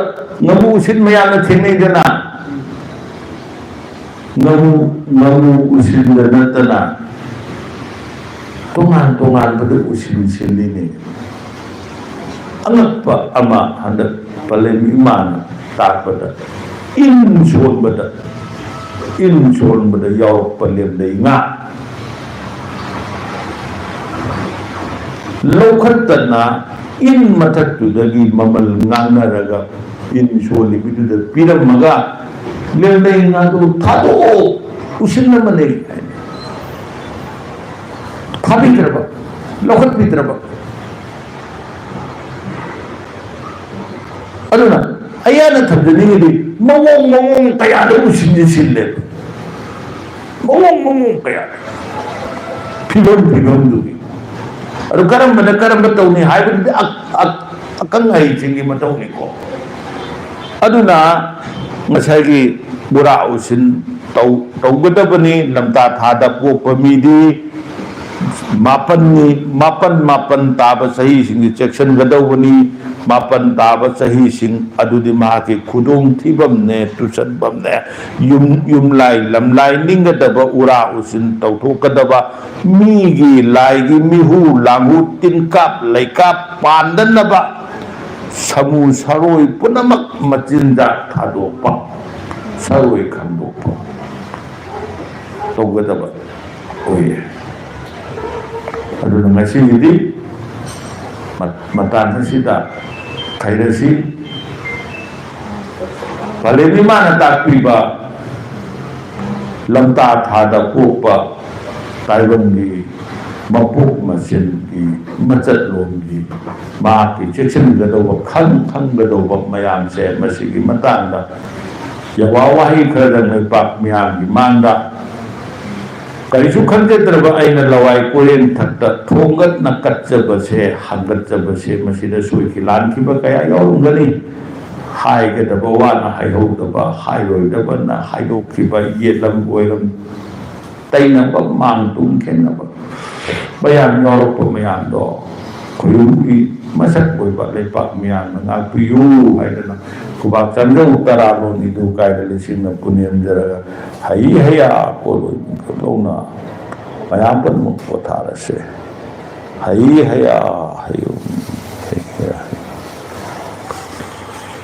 ꯉꯥꯃꯨ ꯎꯁꯤꯟ ꯃꯌꯥꯝꯅ ꯊꯦꯡꯅꯩꯗꯅ, ꯉꯥꯃꯨ, ꯉꯥꯃꯨ ꯎꯁꯤꯟꯗ ꯅꯠꯇꯅ ꯇꯣꯉꯥꯟ ꯇꯣꯉꯥꯟꯕꯗ ꯎꯁꯤꯟ ꯁꯤꯜꯂꯤꯅꯤ꯫ ꯑꯉꯛꯄ ꯑꯃ ꯍꯟꯗꯛ ꯄꯂꯦꯝ ꯏꯃꯥꯅ ꯇꯥꯛꯄꯗ, ꯏꯟ ꯁꯣꯟꯕꯗ, ꯏꯟ ꯁꯣꯟꯕꯗ ꯌꯥꯎꯔꯛꯄ ꯂꯦꯝꯂꯩ ꯉꯥ ꯂꯧꯈꯠꯇꯅ ꯏꯟ ꯃꯊꯛꯇꯨꯗꯒꯤ ꯃꯃꯜ ꯉꯥꯡꯅꯔꯒ ꯏꯟ ꯁꯣꯜꯂꯤꯕꯗꯨꯗ ꯄꯤꯔꯝꯃꯒ, ꯂꯦꯝꯂꯩ ꯉꯥꯗꯨ ꯊꯥꯗꯣꯛꯑꯣ, ꯎꯁꯤꯟ ꯑꯃ ꯂꯩ ꯍꯥꯏꯅ ꯐꯥꯕꯤꯗ꯭ꯔꯕ, ꯂꯧꯈꯠꯄꯤꯗ꯭ꯔꯕ꯫ ꯑꯗꯨꯅ ꯑꯩꯅ ꯊꯝꯖꯅꯤꯡꯉꯤꯗꯤ, ꯃꯑꯣꯡ ꯃꯑꯣꯡ ꯀꯌꯥꯗ ꯎꯁꯤꯟꯁꯦ ꯁꯤꯜꯂꯦꯕ, ꯃꯑꯣꯡ ꯃꯑꯣꯡ ꯀꯌꯥꯗ, ꯐꯤꯕꯝ ꯐꯤꯕꯝꯗꯨꯒꯤ꯫ ꯑꯗꯨ ꯀꯔꯝꯕꯅ ꯀꯔꯝꯕ ꯇꯧꯅꯤ ꯍꯥꯏꯕꯗꯨꯗꯤ ꯑ-, ꯑ-, ꯑꯈꯪ ꯑꯍꯩꯁꯤꯡꯒꯤ ꯃꯊꯧꯅꯤꯀꯣ꯫ ꯑꯗꯨꯅ ꯉꯁꯥꯏꯒꯤ ꯎꯔꯥ ꯎꯁꯤꯟ ꯇꯧ-, ꯇꯧꯒꯗꯕꯅꯤ꯫ ꯂꯝꯇꯥ ꯊꯥꯗ ꯄꯣꯛꯄ ꯃꯤꯗꯤ ꯃꯥꯄꯟꯅꯤ, ꯃꯥꯄꯟ, ꯃꯥꯄꯟ ꯇꯥꯕ ꯆꯍꯤꯁꯤꯡꯗꯤ ꯆꯦꯛꯁꯤꯟꯒꯗꯧꯕꯅꯤ꯫ ꯃꯥꯄꯟ ꯇꯥꯕ ꯆꯍꯤꯁꯤꯡ ꯑꯗꯨꯗꯤ ꯃꯍꯥꯛꯀꯤ ꯈꯨꯗꯣꯡꯊꯤꯐꯝꯅꯦ, ꯇꯨꯁꯟꯐꯝꯅꯦ꯫ ꯌꯨꯝ, ꯌꯨꯝꯂꯥꯏ ꯂꯝꯂꯥꯏ ꯅꯤꯡꯒꯗꯕ, ꯎꯔꯥ ꯎꯆꯤꯟ ꯇꯧꯊꯣꯛꯀꯗꯕ, ꯃꯤꯒꯤ ꯂꯥꯏꯒꯤ ꯃꯤꯍꯨ ꯂꯥꯡꯍꯨ ꯇꯤꯟꯀꯥꯞ ꯂꯩꯀꯥꯞ ꯄꯥꯟꯗꯅꯕ ꯁꯃꯨ ꯁꯔꯣꯏ ꯄꯨꯝꯅꯃꯛ ꯃꯆꯤꯟꯖꯥꯛ ꯊꯥꯗꯣꯛꯄ, ꯁꯔꯣꯏ ꯈꯟꯗꯣꯛꯄ ꯇꯧꯒꯗꯕ ꯑꯣꯏꯌꯦ꯫ ꯑꯗꯨꯅ ꯉꯁꯤꯒꯤꯗꯤ ꯃ-, ꯃꯇꯥꯡ ꯑꯁꯤꯗ ꯈꯥꯏꯔꯁꯤ꯫ ꯄꯂꯦꯝ ꯏꯃꯥꯅ ꯇꯥꯛꯄꯤꯕ ꯂꯝꯇꯥ ꯊꯥꯗ ꯄꯣꯛꯄ ꯇꯥꯏꯕꯪꯒꯤ ꯃꯄꯣꯛ ꯃꯁꯦꯟꯒꯤ ꯃꯆꯠꯂꯣꯟꯒꯤ ꯃꯍꯥꯛꯀꯤ ꯆꯦꯛꯁꯤꯟꯒꯗꯧꯕ, ꯈꯪ ꯈꯪꯒꯗꯧꯕ ꯃꯌꯥꯝꯁꯦ ꯃꯁꯤꯒꯤ ꯃꯇꯥꯡꯗ ꯌꯥꯋꯥ ꯋꯥꯍꯩ ꯈꯔꯗꯪ ꯂꯩꯄꯥꯛ ꯃꯤꯌꯥꯝꯒꯤ ꯃꯥꯡꯗ ꯀꯔꯤꯁꯨ ꯈꯟꯖꯗ꯭ꯔꯕ ꯑꯩꯅ ꯂꯋꯥꯏ ꯀꯣꯏꯔꯦꯟ ꯊꯛꯇ ꯊꯣꯡꯒꯠꯅ ꯀꯠꯆꯕꯁꯦ, ꯍꯪꯒꯠꯆꯕꯁꯦ, ꯃꯁꯤꯗ ꯁꯣꯏꯈꯤ ꯂꯥꯟꯈꯤꯕ ꯀꯌꯥ ꯌꯥꯎꯔꯝꯒꯅꯤ꯫ ꯍꯥꯏꯒꯗꯕ ꯋꯥꯅ ꯍꯥꯏꯍꯧꯗꯕ, ꯍꯥꯏꯔꯣꯏꯗꯕꯅ ꯍꯥꯏꯗꯣꯛꯈꯤꯕ, ꯌꯦꯠꯂꯝ ꯑꯣꯏꯔꯝ ꯇꯩꯅꯕ, ꯃꯥꯡ ꯇꯨꯡ ꯈꯦꯠꯅꯕ ꯃꯌꯥꯝ ꯌꯥꯎꯔꯛꯄ ꯃꯌꯥꯝꯗꯣ ꯈꯣꯏꯔꯨꯝꯒꯤ ꯃꯁꯛ ꯑꯣꯏꯕ ꯂꯩꯄꯥꯛ ꯃꯤꯌꯥꯝꯅ ꯉꯥꯛꯄꯤꯌꯨ ꯍꯥꯏꯗꯅ ꯈꯨꯕꯥꯛ ꯆꯥꯝꯖꯧ ꯇꯔꯥ ꯂꯣꯟ ꯏꯗꯨ ꯀꯥꯏꯅ ꯂꯤꯁꯤꯡꯅ ꯄꯨꯅꯦꯝꯖꯔꯒ ꯍꯩ ꯍꯩꯌꯥ ꯄꯣꯠꯂꯣꯏ ꯂꯧꯅ ꯃꯌꯥꯝ ꯄꯨꯝꯅꯃꯛ ꯄꯣꯊꯥꯔꯁꯦ꯫ ꯍꯩ ꯍꯩꯌꯥ ꯍꯩꯌꯨ꯫